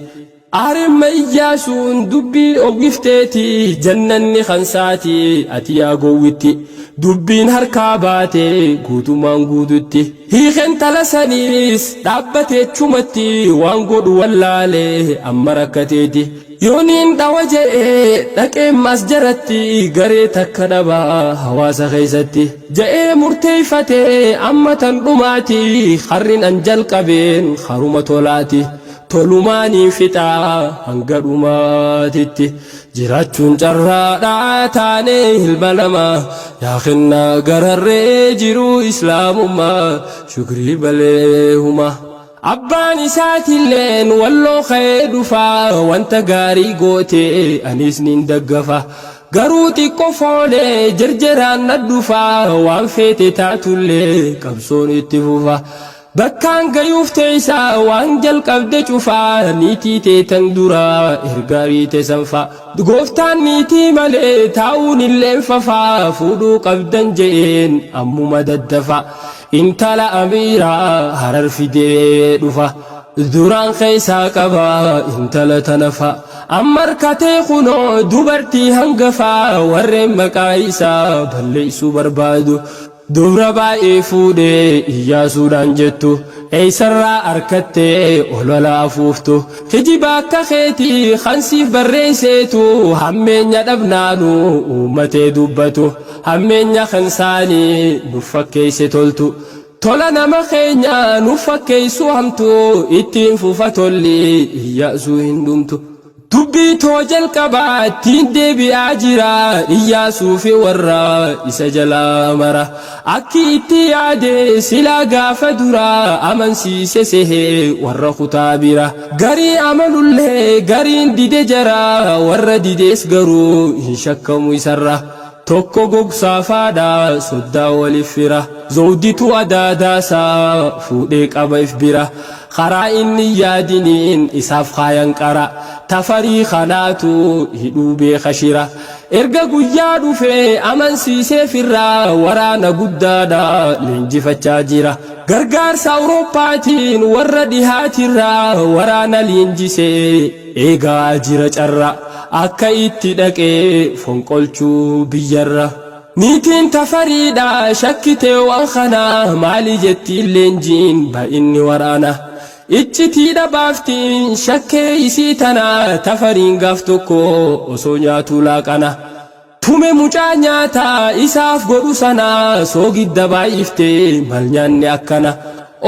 Aaremma Iyyaasuun dubbii oggifteeti jannanni kansaati ati yaa gowwitti. Dubbiin harkaa baate guutumaan guututti. Hiiken tala saniis dhaabbateechumatti waan godhu wallaale amma rakkateeti. Yooniin dhawa je'ee dhaqeen mas jaratti garee takka dhabaa hawaasa keessatti. Je'ee murteeffatee amma tan dhumaati harrin an jalqabeen haruma tolaati. Tolumaaniin fixaa hanga dhumaatitti. Jiraachuun carraadhaa taanee ilma namaa yaa kennaa gararree jiruu islaamummaa shukrii malee huma. Abbaan isaatilleen walloo ka'ee dhufaa wanta gaarii goote anis nin daggafa. Garuu xiqqoo foolee jarjaraan na dhufaa waan feete taatullee qabsoon itti fufa. Bakkaan gayuuf teessaa waan jalqabde cufaa niitii teetan duraa ergaa riite sanfa. Gooftaan niitii malee taa'uun illeen fafaa fuudhuu qabdan je'een ammuma daddafa. Intala amiiraa harar fidee dhufa. Duraan keessaa qaba intala tanafa. Amma harkatee kunoo dubartii hangafaa warreen maqaa isaa balleessuu barbaadu. Dubra baay'ee fuudhee Iyyaasuudhaan jettu eessarraa harkattee olola afuuftu. Kijiba akka keetii kan siif barreesseetu hammeenya dhabnaanu uummatee dubbatu. Hammeenya kan saanii nuuf fakkeesse toltu. Tola nama keenya nuuf fakkeessu hamtu ittiin fufa tolli Iyyaasuu hin dhumtu. Dubbii too jalqabaa ittiin deebi'aa jira Iyyaasuu fi warra isa jalaa mara. Akki itti yaade silaa gaafa duraa amansiise sehee warra kutaa bira. Garii amanullee gariin dide jara warra didees garuu hin shakkamu isarra. Tokko gogsaa faadha soddaa waliif fira. Zawditu adaadaasaa fuudhee qaba if bira. Karaa inni yaadiniin isaaf kaayan qara. Tafarii kanaatu hidhuu beeka shira. Erga guyyaa dhufee amansiisee firraa waraana guddaadha leenjifachaa jira. Gargaarsa Awurooppaatiin warra dhihaatirraa waraana leenjisee eegaa jira carra. Akka itti dhaqee fonqolchuu biyyarra. Niitiin tafariidha shakkitee waan kana maali jettiin leenjiin baay'inni waraana. Iccitiidha baaftiin shakkee isii tana tafariin gaaf tokko osoo nyaatuu laaqana. Tume mucaa nyaataa isaaf godhu sana soogidda baay'iftee mal nyaanni akkana.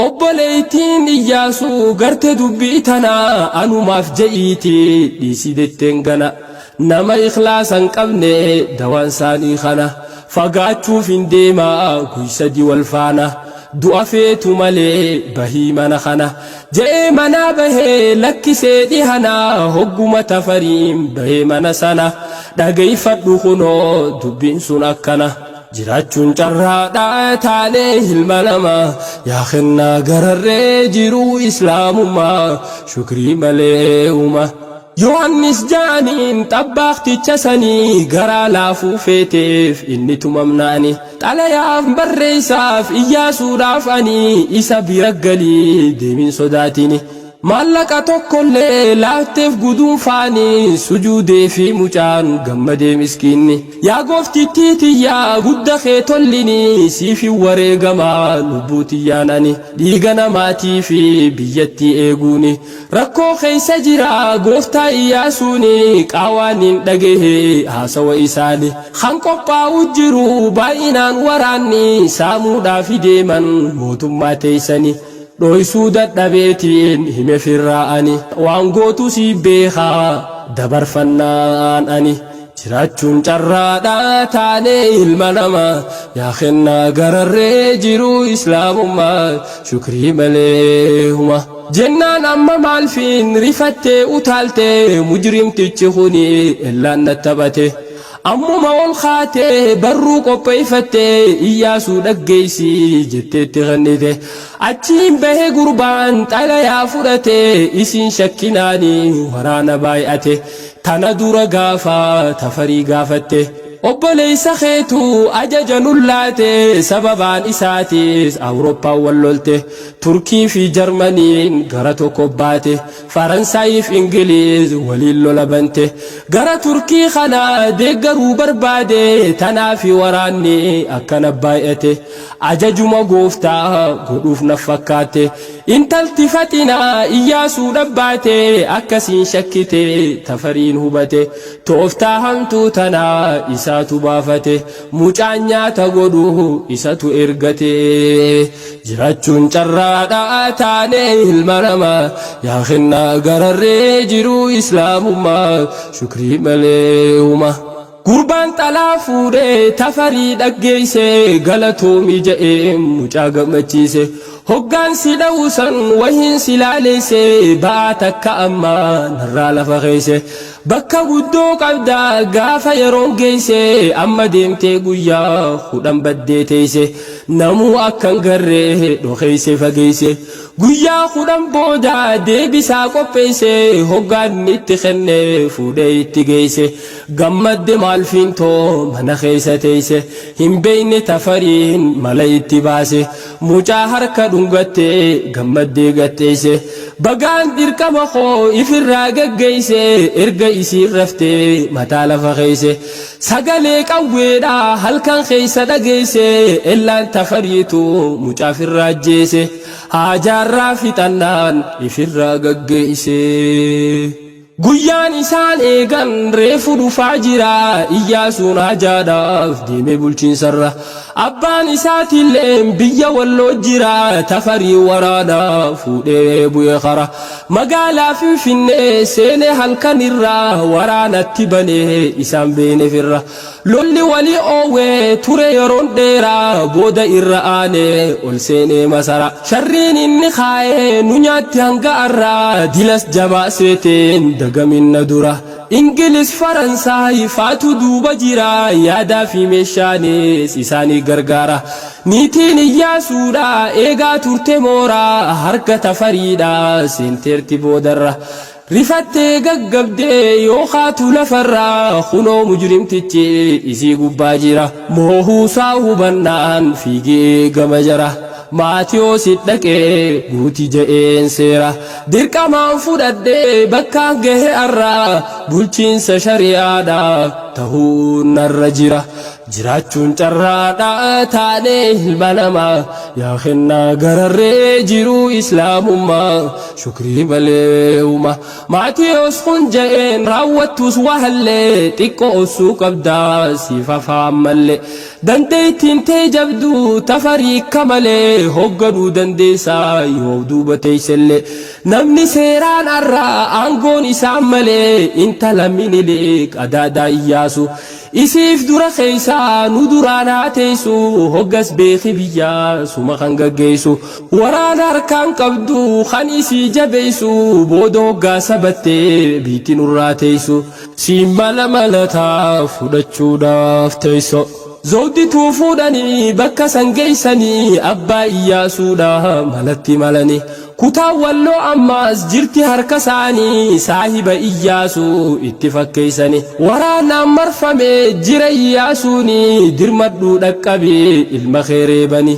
Obboleettiin Iyyaasuu garte dubbii tana anumaaf je'iiti dhiisi detteen gana. Nama ikhlaasa hin qabne dawaan isaanii kana. Fagaachuuf hin deemaa guysadii wal faana. Du'a feetu malee bahii mana kana. Je'ee manaa bahee lakkisee dhihana hogguma tafariin bahee mana sana. Dhageeffadhu kunoo dubbiin sun akkana. Jiraachuun carraadhaa taanee ilma namaa yaa kennaa gararree jiruu islaamummaa shukrii malee huma. Yohannis jaaniin xabbaaqticha sanii garaa laafuu feeteef inni tumamnaani. Xalayaaf barreessaaf Iyyaasuudhaaf ani isa bira galii deemin sodaatini. Maallaqa tokkollee laafteef guduunfaani sujuudee fi mucaan gammadee miskiinni. Yaa gooftittii tiyyaa gudda kee tollini siif hin wareegamaa lubbuu tiyyaan ani dhiiga namaatii fi biyyattii eeguuni. Rakkoo keessa jira gooftaa Iyyaasuuni qaawaan hin dhagahe haasawa isaani. Kan qophaa'u jiru baay'inaan waraanni saamuudhaaf deeman mootummaa teessani. Dhoysuu dadhabeetiin hime firraa ani waan gootu si beekaa dabarfannaan ani. Jiraachuun carraadha taanee ilma namaa yaa kennaa gararree jiruu islaamummaa shukrii malee huma. Jennaan amma maalfiin rifattee utaaltee mujrimtichi kuni ellaan na taphate. Ammuma ol kaatee barruu qopheeffattee Iyyaasuu dhaggeessi jetteetti kennite. Achiin bahe gurbaan xalayaa fudhate isiin shakkinaani waraana baay'ate. Tana dura gaafa Tafarii gaafatte. Obboleessa keetu ajaja nullaate sababaan isaatis Awurooppaan wal lolte. Turkii fi Jarmaniin gara tokko baate. Faransaayiif Ingiliiz waliin lola bante. Gara Turkii kana deeggaruu barbaade tanaafi waraanni akkana baay'ate. Ajajuma gooftaa godhuuf na fakkaatte. Intalti Faxinaa Iyyaasuu dhabbaate akkasiin shakkite Tafariin hubate. Tooftaa hamtuu tanaa isaatu baafate. Mucaan nyaata godhu isatu ergate. Jiraachuun carraadha taanee ilma namaa yaa kennaa gararree jiruu islaamummaa shukrii malee huma. Gurbaan xalaa fuudhee Tafarii dhaggeeyse galatoomi ja'ee mucaa gammachiise. Hoggaan si dhawu san wahiin si laaleyse ba'aa takka amma narraa lafa keeyse. Bakka guddoo qabda gaafa yeroon geeyse amma deemtee guyyaa 10 baddee teeyse. Namuu akka hin garre dhokeeyse fageeyse. Guyyaa 10 booda deebisaa qopheeyse hoggaan inni itti kenne fuudhee itti geeyse. Gammadde maal fiintoo mana keessa teeyse hin beeyne Tafariin mala itti baase mucaa harka dhungatte gammaddee gad teeyse bagaan dirqama koo ifirraa gaggeeyse erga isiin rafte mataa lafa keeyse sagalee qawweedha halkan keessa dhageeyse ellaan Tafariitu mucaa firraa ajjeese haajaarraa fixannaan ifirraa gaggeeyse. Guyyaan isaan eegan reefu dhufaa jira, Iyyaasuun hajaadhaaf deeme bulchiinsarra. Abbaan isaatilleen biyya Walloo jira, Tafarii waraana fuudhee bu'e kara. Magaalaa Finfinnee seene halkanirra, waraanatti banee isaan beene firra. Lolli wali oowwe ture yeroon dheeraa, booda irra aane ol seenee masara. Sharriin inni kaaye nu nyaatti hanga arraa, dilas jabaa seeteen dagamin na dura. Ingilis Faransaay faatu duuba jira, yaadaa fi meeshaanis isaanii gargaara. Niitiin Iyyaasuudha eegaa turte mooraa, harka Tafariidha seenteerti boodarra. Rifattee gaggabdee yoo kaatu lafarraa kunoo mujrimtichi isii gubbaa jira. Moohuusaa hubannaan fiigee gama jara. Maatiyoosit dhaqee guuti ja'een seera. Dirqamaan fudhadhee bakkaan gahe arra bulchiinsa shari'aadha tahuun narra jira. Jiraachuun carraadha taanee ilma namaa yaa kennaa gararree jiruu islaamummaa shukrii malee uma Maatiyoos kun ja'een raawwattus wahallee xiqqoo obsuu qabdaa siif hafa ammallee dandeettiin tee jabduu tafarii akka malee hoogganuu dandeessaa yoo duuba teessellee namni seeraan arraa aangoon isaan malee intala Minilik adaadaa Iyyaasu Isiif dura keeysa nu duraan haa teeysu hoggas beeki biyya suma kan gaggeeysu waraana harkaan qabdu kan isii jabeeysu booda hoggaa sabatte biitti nurraa teeysu siin mala malataa fudhachuudhaaf teeyso. Zawdituu fuudhanii bakka san geeysanii abbaa Iyyaasuudha malatti malanii. Kutaan Walloo ammaas jirti harka saanii saahiba Iyyaasuu itti fakkeeysani. Waraanaan marfame jira Iyyaasuuni dirmadhuu dhaqqabi ilma kee reebani.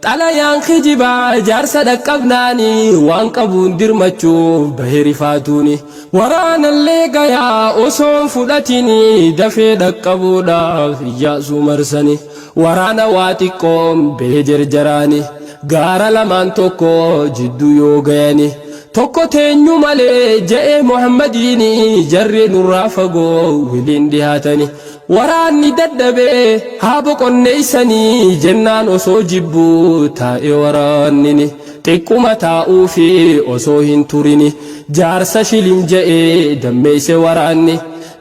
Xalayaan kijibaa jaarsa dhaqqabnaani waan qabuun dirmachuuf bahe rifaatuuni. Waraanallee gayaa osoon fudhatini dafee dhaqqabuudhaaf Iyyaasuu marsani. Waraana waa xiqqoon bahe jerjeraani. Gaara lamaan tokko jidduu yoo gayani tokko teenyu malee ja'ee Muhammadiini jarri nurraa fagoo wiliin dhihaatani. Waraanni dadhabee haa boqonneessanii jennaan osoo jibbuu taa'e waraannini. Xiqquma taa'uufi osoo hin turini jaarsa shilim ja'ee dammeeyse waraanni.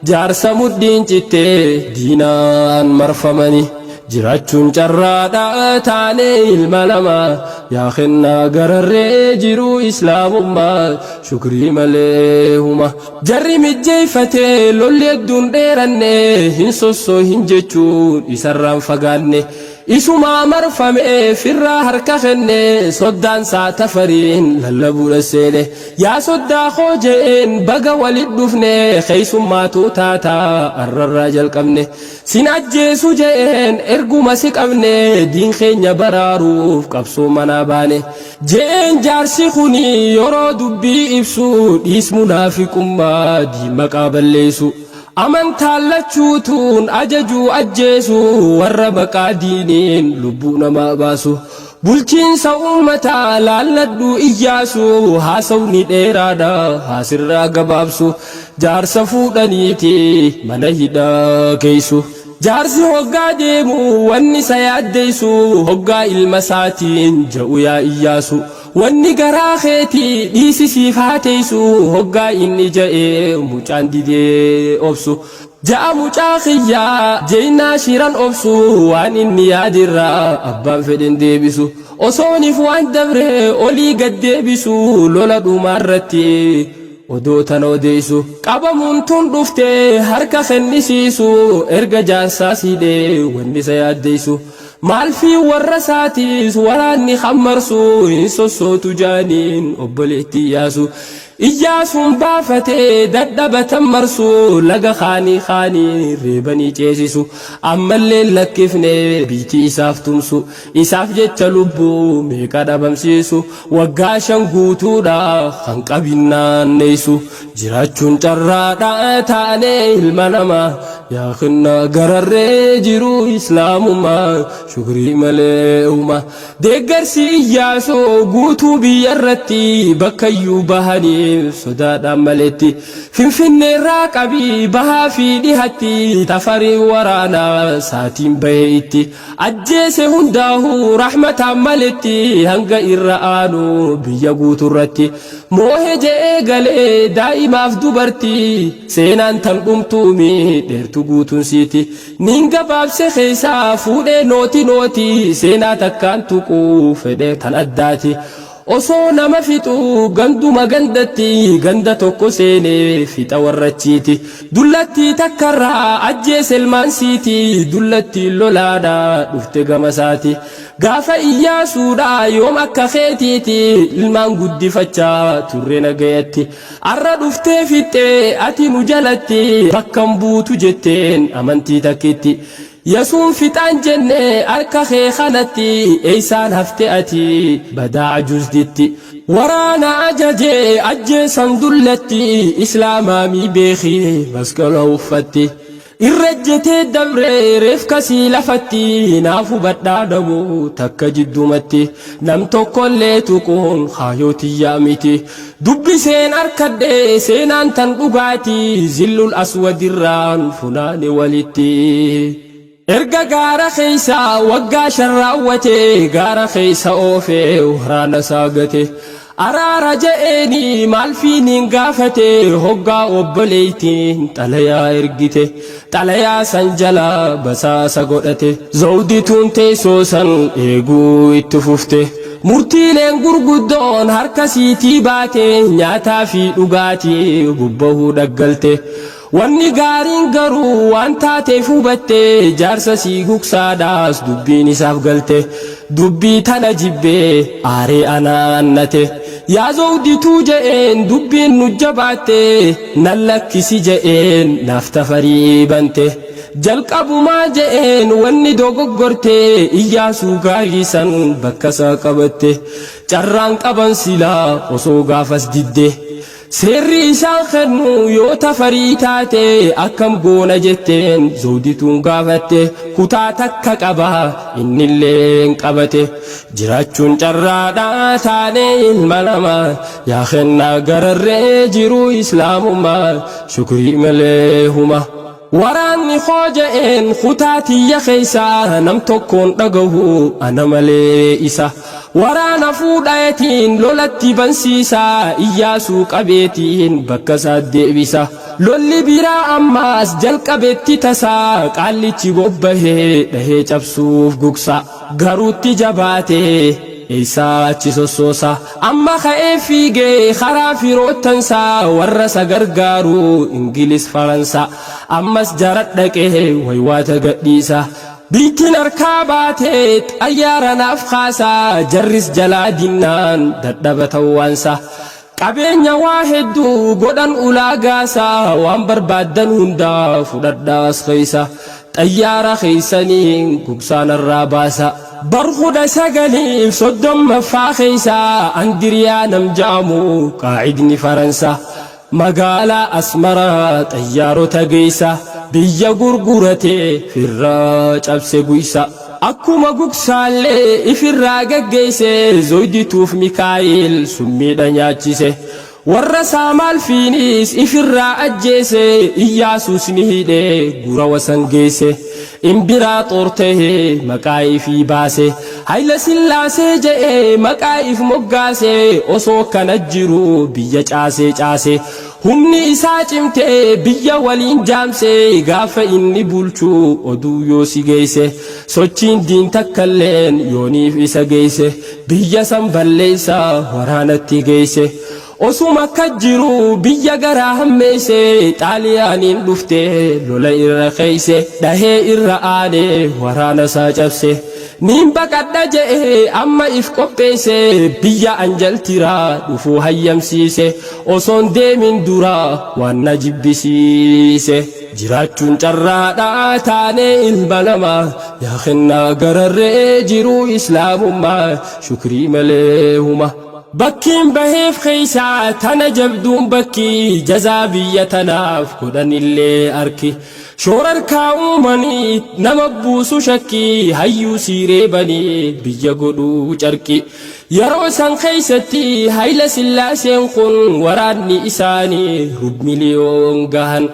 Jaarsa mudhiin cittee diinaan marfamani. Jiraachuun carraadha taanee ilma namaa yaa kennaa gararree jiruu islaamummaa shukrii malee huma. Jarri mijjeeffatee lolli hedduun dheeranne hin sossoohin jechuun isarraan fagaanne. Isumaa marfame firraa harka kenne soddaan isaa Tafariin lallabuudha seene. Yaa soddaa koo je'een baga walit dhufne keeysummaatu taataa arrarraa jalqabne. Sin ajjeesu je'een erguma si qabne diin keenya baraaruuf qabsoo manaa baane. Je'een jaarsi kuni yeroo dubbii ibsu dhiis munaafiqummaa diin maqaa balleessu. Amantaan lachuutuun ajajuu ajjeesu warra maqaa diiniin lubbuu namaa baasu. Bulchiinsa uummataa laalladhu Iyyaasu haasawni dheeraadha haasirraa gabaabsu. Jaarsa fuudhaniiti mana hidhaa geessu. Jaarsi hoggaa deemu wanni isa yaaddeessu hoggaa ilma isaatiin ja'u yaa Iyyaasu. Wanni garaa keetii dhiisi siif haa teessu hoggaa inni ja'ee mucaan didee obsu. Ja'a mucaa kiyyaa jeynaa shiran obsu waan inni yaadirraa abbaan fedhen deebisu. Osoonif waan dabre olii gad deebisu lola dhumaarratti odoo tana odeessu. Qabamuun tun dhufte harka kennisiisu erga jaarsaa siidhee wanni isa yaaddeessu. Maalfii warra isaatiis waraanni hammarsu hin sossootu jaaniin obboleetti Iyyaasu. Iyyaasuun baafatee dadhabatan marsu laga kaanii kaanii reebanii ceesisu. Ammallee lakkifne biitii isaaf tumsu. Isaaf jecha lubbuu meeqa dhabamsiisu. Waggaa 5 guutuudha kan qabinnaanneessu. Jiraachuun carraadha taanee ilma namaa yaa kennaa gararree jiruu islaamummaa shukrii malee huma. Deeggarsi Iyyaasuu guutuu biyya irratti bakkayyuu bahaniif sodaadhaan maletti. Finfinneerraa qabii bahaa fi dhihatti Tafarii waraanaa saatiin bahe itti. Ajjeese hundaahuu rahmataan maletti hanga irra aanu biyya guuturratti. Moohe je'ee galee daa'imaaf dubartii seenaan tan dhumtuumi dheertu guutuun siiti. Nin gabaabse keessaa fuudhee nooti nooti seenaa takkaan tuquu fedhe tan addaati. Osoo nama fixu ganduma gandatti ganda tokko seenee fixa warrachiiti. Dullattii takkarraa ajjeese ilmaan siiti dullattiin lolaadha dhufte gama isaati. Gaafa Iyyaasuudha yoom akka keetiiti ilmaan guddifachaa turre nagayatti. Arra dhuftee fixxee ati nu jalatti bakkan buutu jetteen amantii takkitti. Yasuun fixaan jenne harka kee kanatti eeysaan hafte ati badaa ajuuzditti. Waraana ajajee ajjeesan dullatti islaamaamii beeki masqala uffatti. Irra ejjetee dabre reefka sii lafatti naaf hubadhaa dhabu takka jiddumatti nam tokkollee tuquun kaayoo tiyyaa miti. Dubbiseen arkadhe seenaan tan dhugaati zillul aswadirraan funaane walitti. Erga gaara keessa waggaa 5 raawwate gaara keessa oofee waraana isaa gate. Araara je'eeni maal fiiniin gaafate hoggaa obboleeytiin xalayaa ergite. Xalayaa san jala basaasa godhate. Zawdituun teessoo san eeguu itti fufte. Murtiileen gurguddoon harka siitii baate nyaataa fi dhugaatii bubbahuu dhaggalte. Wanni gaariin garuu waan taateef hubatte jaarsa sii gugsaadhaas dubbiin isaaf galte. Dubbii tana jibbee aaree anaannate. Yaa Zawdituu je'een dubbiin nu jabaatte nan lakkisi je'een naaf Tafarii bante. Jalqabumaa je'een wanni dogoggorte Iyyaasuu gaarii san bakka isaa qabatte. Carraan qaban silaa osoo gaafas didde. Seerri isaan kennu yoo Tafarii taate akkam goona jetteen Zawdituun gaafatte. Kutaa takka qaba innilleen qabate. Jiraachuun carraadha taanee ilma namaa yaa kennaa gararree jiruu islaamummaa shukrii malee huma. Waraanni koo je'een kutaa tiyya keessaa nam tokkoon dhagahu ana malee isa. Waraana fuudhaetiin lolatti bansiisa Iyyaasuu qabeetiin bakka isaa deebisa. Lolli biraa ammaas jalqabetti tasaa qaallichi bobbahee dhahee cabsuuf gugsa. Garuutti jabaatee eessaa achi sossoosa. Amma ka'ee fiigee karaa firoottansaa warra isa gargaaru Ingilis Faransa. Ammas jara dhaqee waywaata gadhiisa. Biittiin harkaa baatee xayyaara naaf kaasaa jarris jalaa dinnaan dadhaba ta'uwaansa. Qabeenya waa hedduu godhan ulaagaasaa waan barbaaddan hundaa fudhadhaas keessa. Xayyaara keeysaniin gugsaanarraa baasa. Bar 1930ffaa keessa Andiriyaa nam ja'amu qaacidni Faransa. Magaalaa Asmaraa xayyaarota geessa biyya gurguratee firraa cabse guysa. Akkuma gugsaallee ifirraa gaggeesse Zoydituuf Mikaa'el summiidha nyaachise. Warra Saamaalfiinis ifirraa ajjeese Iyyaasuus ni hidhe gura wasan geesse. Imbiraaxoor ta'ee maqaa ifii baase. Hayila Sillaasee je'ee maqaa if moggaase osoo kana jiru biyya caasee caase. Humni isaa cimtee biyya waliin jaamse gaafa inni bulchu oduu yoo si geesse. Sochiin diin takkalleen yooniif isa geesse biyya san balleessa waraanatti geesse. Osuma akka jiru biyya garaa hammeesse Xaaliyaaniin dhufte lola irra keeyse dhahee irra aane waraana isaa cabse. Niin baqadha je'e amma if qopheesse biyya anjaltiraa dhufuu hayyamsiise osoon deemin dura waan na jibbisiise. Jiraachuun carraadhaa taanee ilma namaa yaa kennaa gararree jiruu islaamummaa shukrii malee huma. Bakkiin baheef keeysaa tana jabduun bakki jazaa biyya tanaaf godhanillee arki. Shoorarkaa uumanii nama buusu shakkii hayyuu siiree banii biyya godhuu carqi. Yeroo san keeysatti Hayila Sillaaseen kun waraanni isaanii rub miliyoon gahan.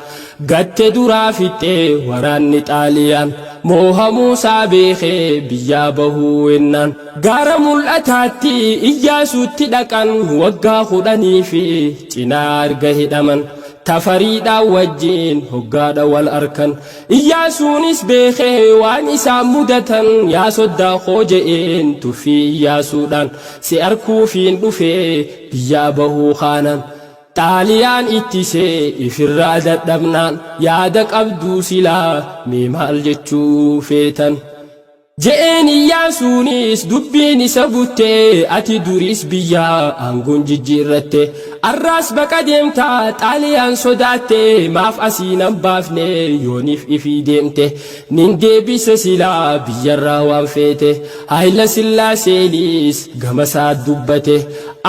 Gatte duraa fixxee waraanni Xaaliyaan moohamuusaa beekee biyyaa bahuu ennaan. Gaara mul'ataatti Iyyaasuutti dhaqan waggaa 10 fi cinaa erga hidhaman. Tafariidhaan wajjin hoggaadha wal arkan. Iyyaasuunis beekee waan isaan mudatan yaa soddaa koo je'een tuffii Iyyaasuudhaan si arkuufiin dhufee biyyaa bahuu kaanan. Xaaliyaan ittisee ifirraa dadhabnaan yaada qabduu silaa mee maal jechuu feetan. Je'een Iyyaasuunis dubbiin isa buttee ati duris biyya aangoon jijjiirratte. Arraas baqa deemtaa Xaaliyaan sodaatte maaf asii nan baafne yooniif ifii deemte. Nin deebise silaa biyyarraa waan feete. Hayila Sillaaseenis gama isaa dubbate.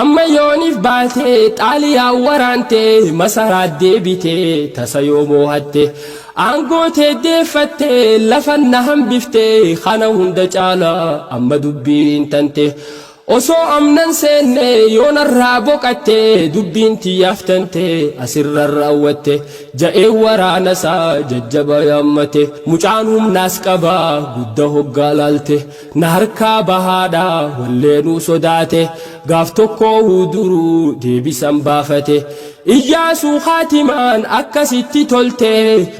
Amma yooniif baate Xaaliyaan waraante masaraa deebite tasa yoo moohatte. Aangoo tee deeffatte lafa na hambifte kana hunda caalaa amma dubbiin tante. Osoo amnan seenne yoonarraa boqatte dubbiin tiyyaaf tante asirra raawwatte. Ja'ee waraana isaa jajjaba yaammate. Mucaan humnaas qabaa gudda hoggaa laalte. Na harkaa bahaadha walleenuu sodaate. Gaaf tokkoo huduruu deebisan baafate. Iyyaasuu kaatimaan akkasitti tolte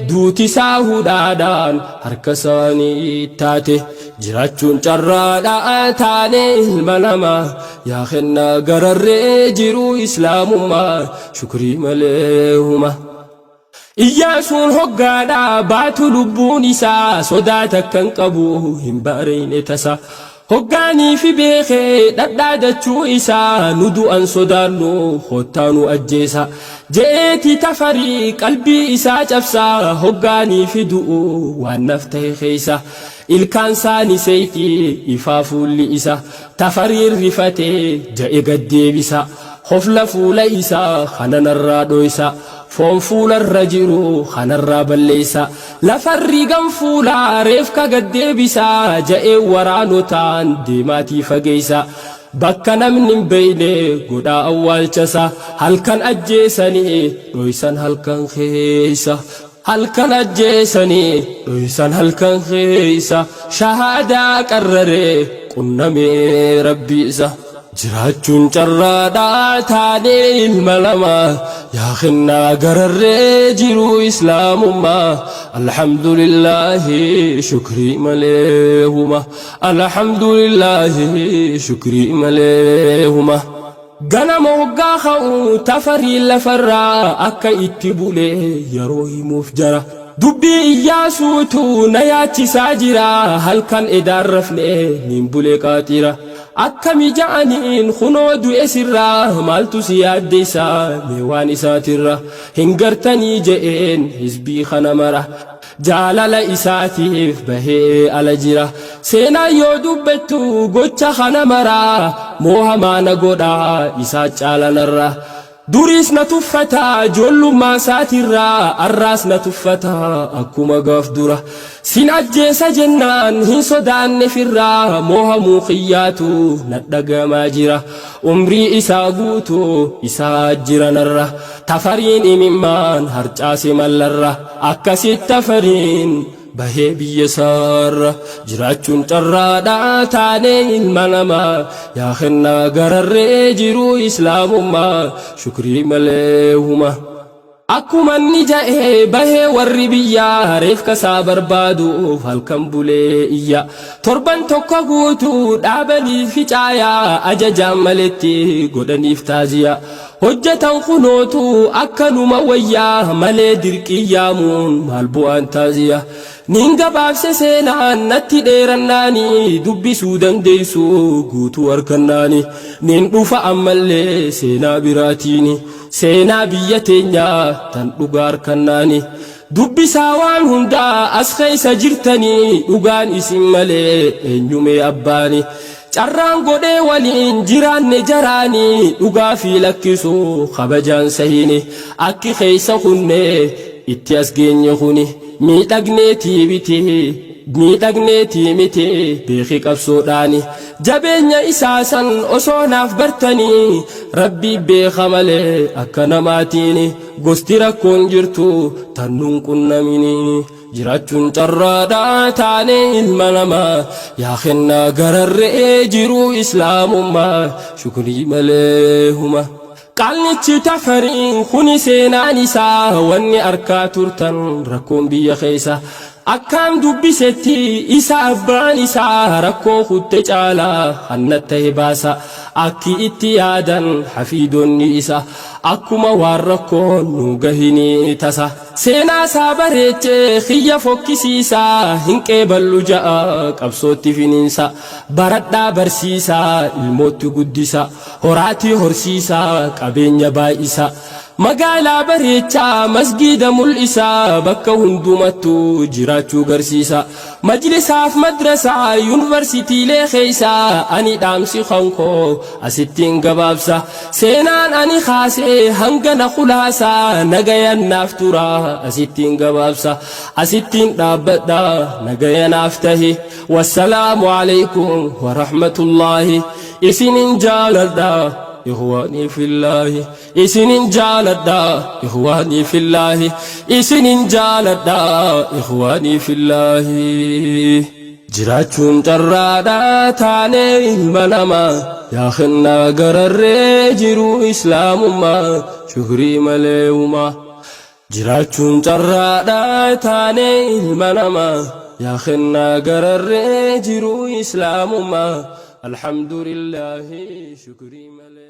duuti isaa hudhaadhaan harka isaanii taate. Jiraachuun carraadhaa taane ilma namaa yaa kennaa gararree jiruu islaamummaa shukrii malee huma. Iyyaasuun hoggaadhaa baatu lubbuun isaa sodaa takkan qabu hin baareyne tasa. Hoggaanii fi beekee dhadhaadachuu isaa nu du'an sodaannu kottaa nu ajjeesa. Je'eeti Tafarii qalbii isaa cabsaa hoggaanii fi du'u waan naf ta'e keessa. Ilkaan saani seeyxii ifaa fuulli isa Tafariin rifatee ja'e gad deebisa. Hofla fuula isaa kana narraa dhoysa. Foon fuularra jiru kanarraa balleessa. Lafarri gan fuulaa reefka gad deebisa ja'ee waraanotaan deemaatii fageessa. Bakka namni hin beeyne godhaa awwaalchasa. Halkan ajjeesanii dhoysan halkan keessa. Halkan ajjeesanii dhoysan halkan keessa. Shahaadaa qarraree qunnamee rabbi isa. Jiraachuun carraadhaa taanee ilma namaa. Yaa kennaa gararree jiruu islaamummaa Alhamdulillaahi shukrii malee huma Alhamdulillaahi shukrii malee huma Ganama hoggaa ka'u Tafariin lafarraa akka itti bule yeroo himuuf jara Dubbii Iyyaasuutu na yaachisaa jira halkan edaan rafne nin bule qaaxira Akkami ja'aniin kunoo du'e sirraa maaltu si yaaddessa mee waan isaatirra hin gartanii je'een hizbii kana mara Jaalala isaatiif bahee ala jira Seenaan yoo dubbattu gocha kana mara moo hamaa na godha isaa caala narra Duriis na tuffata ijoollummaa isaatirraa arraas na tuffata akkuma gaaf dura Sin ajjeesa jennaan hin sodaanne firraa moohamuu kiyyaatu nadhagamaa jira Umrii isaa guutuu isaa jira narra Tafariin imimmaan harcaase mallarra Akkasitti Tafariin Bahee biyya isaarra jiraachuun carraadha taanee ilma namaa yaa kennaa gararree jiruu islaamummaa shukrii malee huma. Akkuma inni ja'e bahee warri biyyaa reefka isaa barbaaduuf halkan bulee iyya. Torban tokko guutuu dhaabaniif ficaayaa ajajaan maletti godhaniif taaziyaa. Hojjatan kunootu akkanuma wayya malee dirqiin yaamuun maal bu'aan taaziya Nin gabaabse seenaan natti dheerannaani dubbisuu dandeessu guutuu arkannaani Nin dhufa ammallee seenaa biraatiini seenaa biyya teenyaa tan dhugaa arkannaani Dubbisaa waan hundaa as keessa jirtanii dhugaan isin malee eenyumee abbaani Carraan godhee waliin jiraanne jaraani dhugaa fi lakkisu kabajaan sahini akki keessa kunne itti as geenye kuni miidhagneetii miti miidhagneetii miti beeki qabsoodhaani jabeenya isaa san osoo naaf bartanii rabbii beeka malee akka namaatiini gosti rakkoon jirtu tan nun qunnamini. Jiraachuun carraadha taanee ilma namaa yaa kennaa gararre'ee jiruu islaamummaa shukrii malee huma. Qaalnichi Tafariin kuni seenaan isaa wanni arkaa turtan rakkoon biyya keessa akkaan dubbisetti isa abbaan isaa rakkoo kutte caalaa kan tahe baasa akki itti yaadan hafiidonni isa akkuma waan rakkoon nu gahinii tasa. Seenaa isaa bareechee kiyya fokkisiisaa hin qeeballu ja'a qabsootti finiinsa baradhaa barsiisaa ilmootti guddisa horaatii horsiisaa qabeenya baay'isa magaalaa bareechaa masgiida mul'isaa bakka hundumattuu jiraachuu garsiisa majlisaaf madrasaa yuunivarsiitiilee keessaa ani dhaamsi kan koo Asittiin gabaabsa seenaan ani kaasee hangana khulaasaa nagayan naaf tura asittiin gabaabsa asittiin dhaabbadha nagaya naaf tahi wassalaamu alaikum warahmatullaahi isinin jaaladha ikhwaanii fillaahi isinin jaaladha ikhwaanii fillaahi isinin jaaladha ikhwaanii fillaahi. Jiraachuun carraadha taanee ilma namaa yaa kennaa gararree jiruu islaamummaa shukrii malee humaa. Jiraachuun carraadha taanee ilma namaa yaa kennaa gararree jiruu islaamummaa alhamdulillaahi shukrii malee.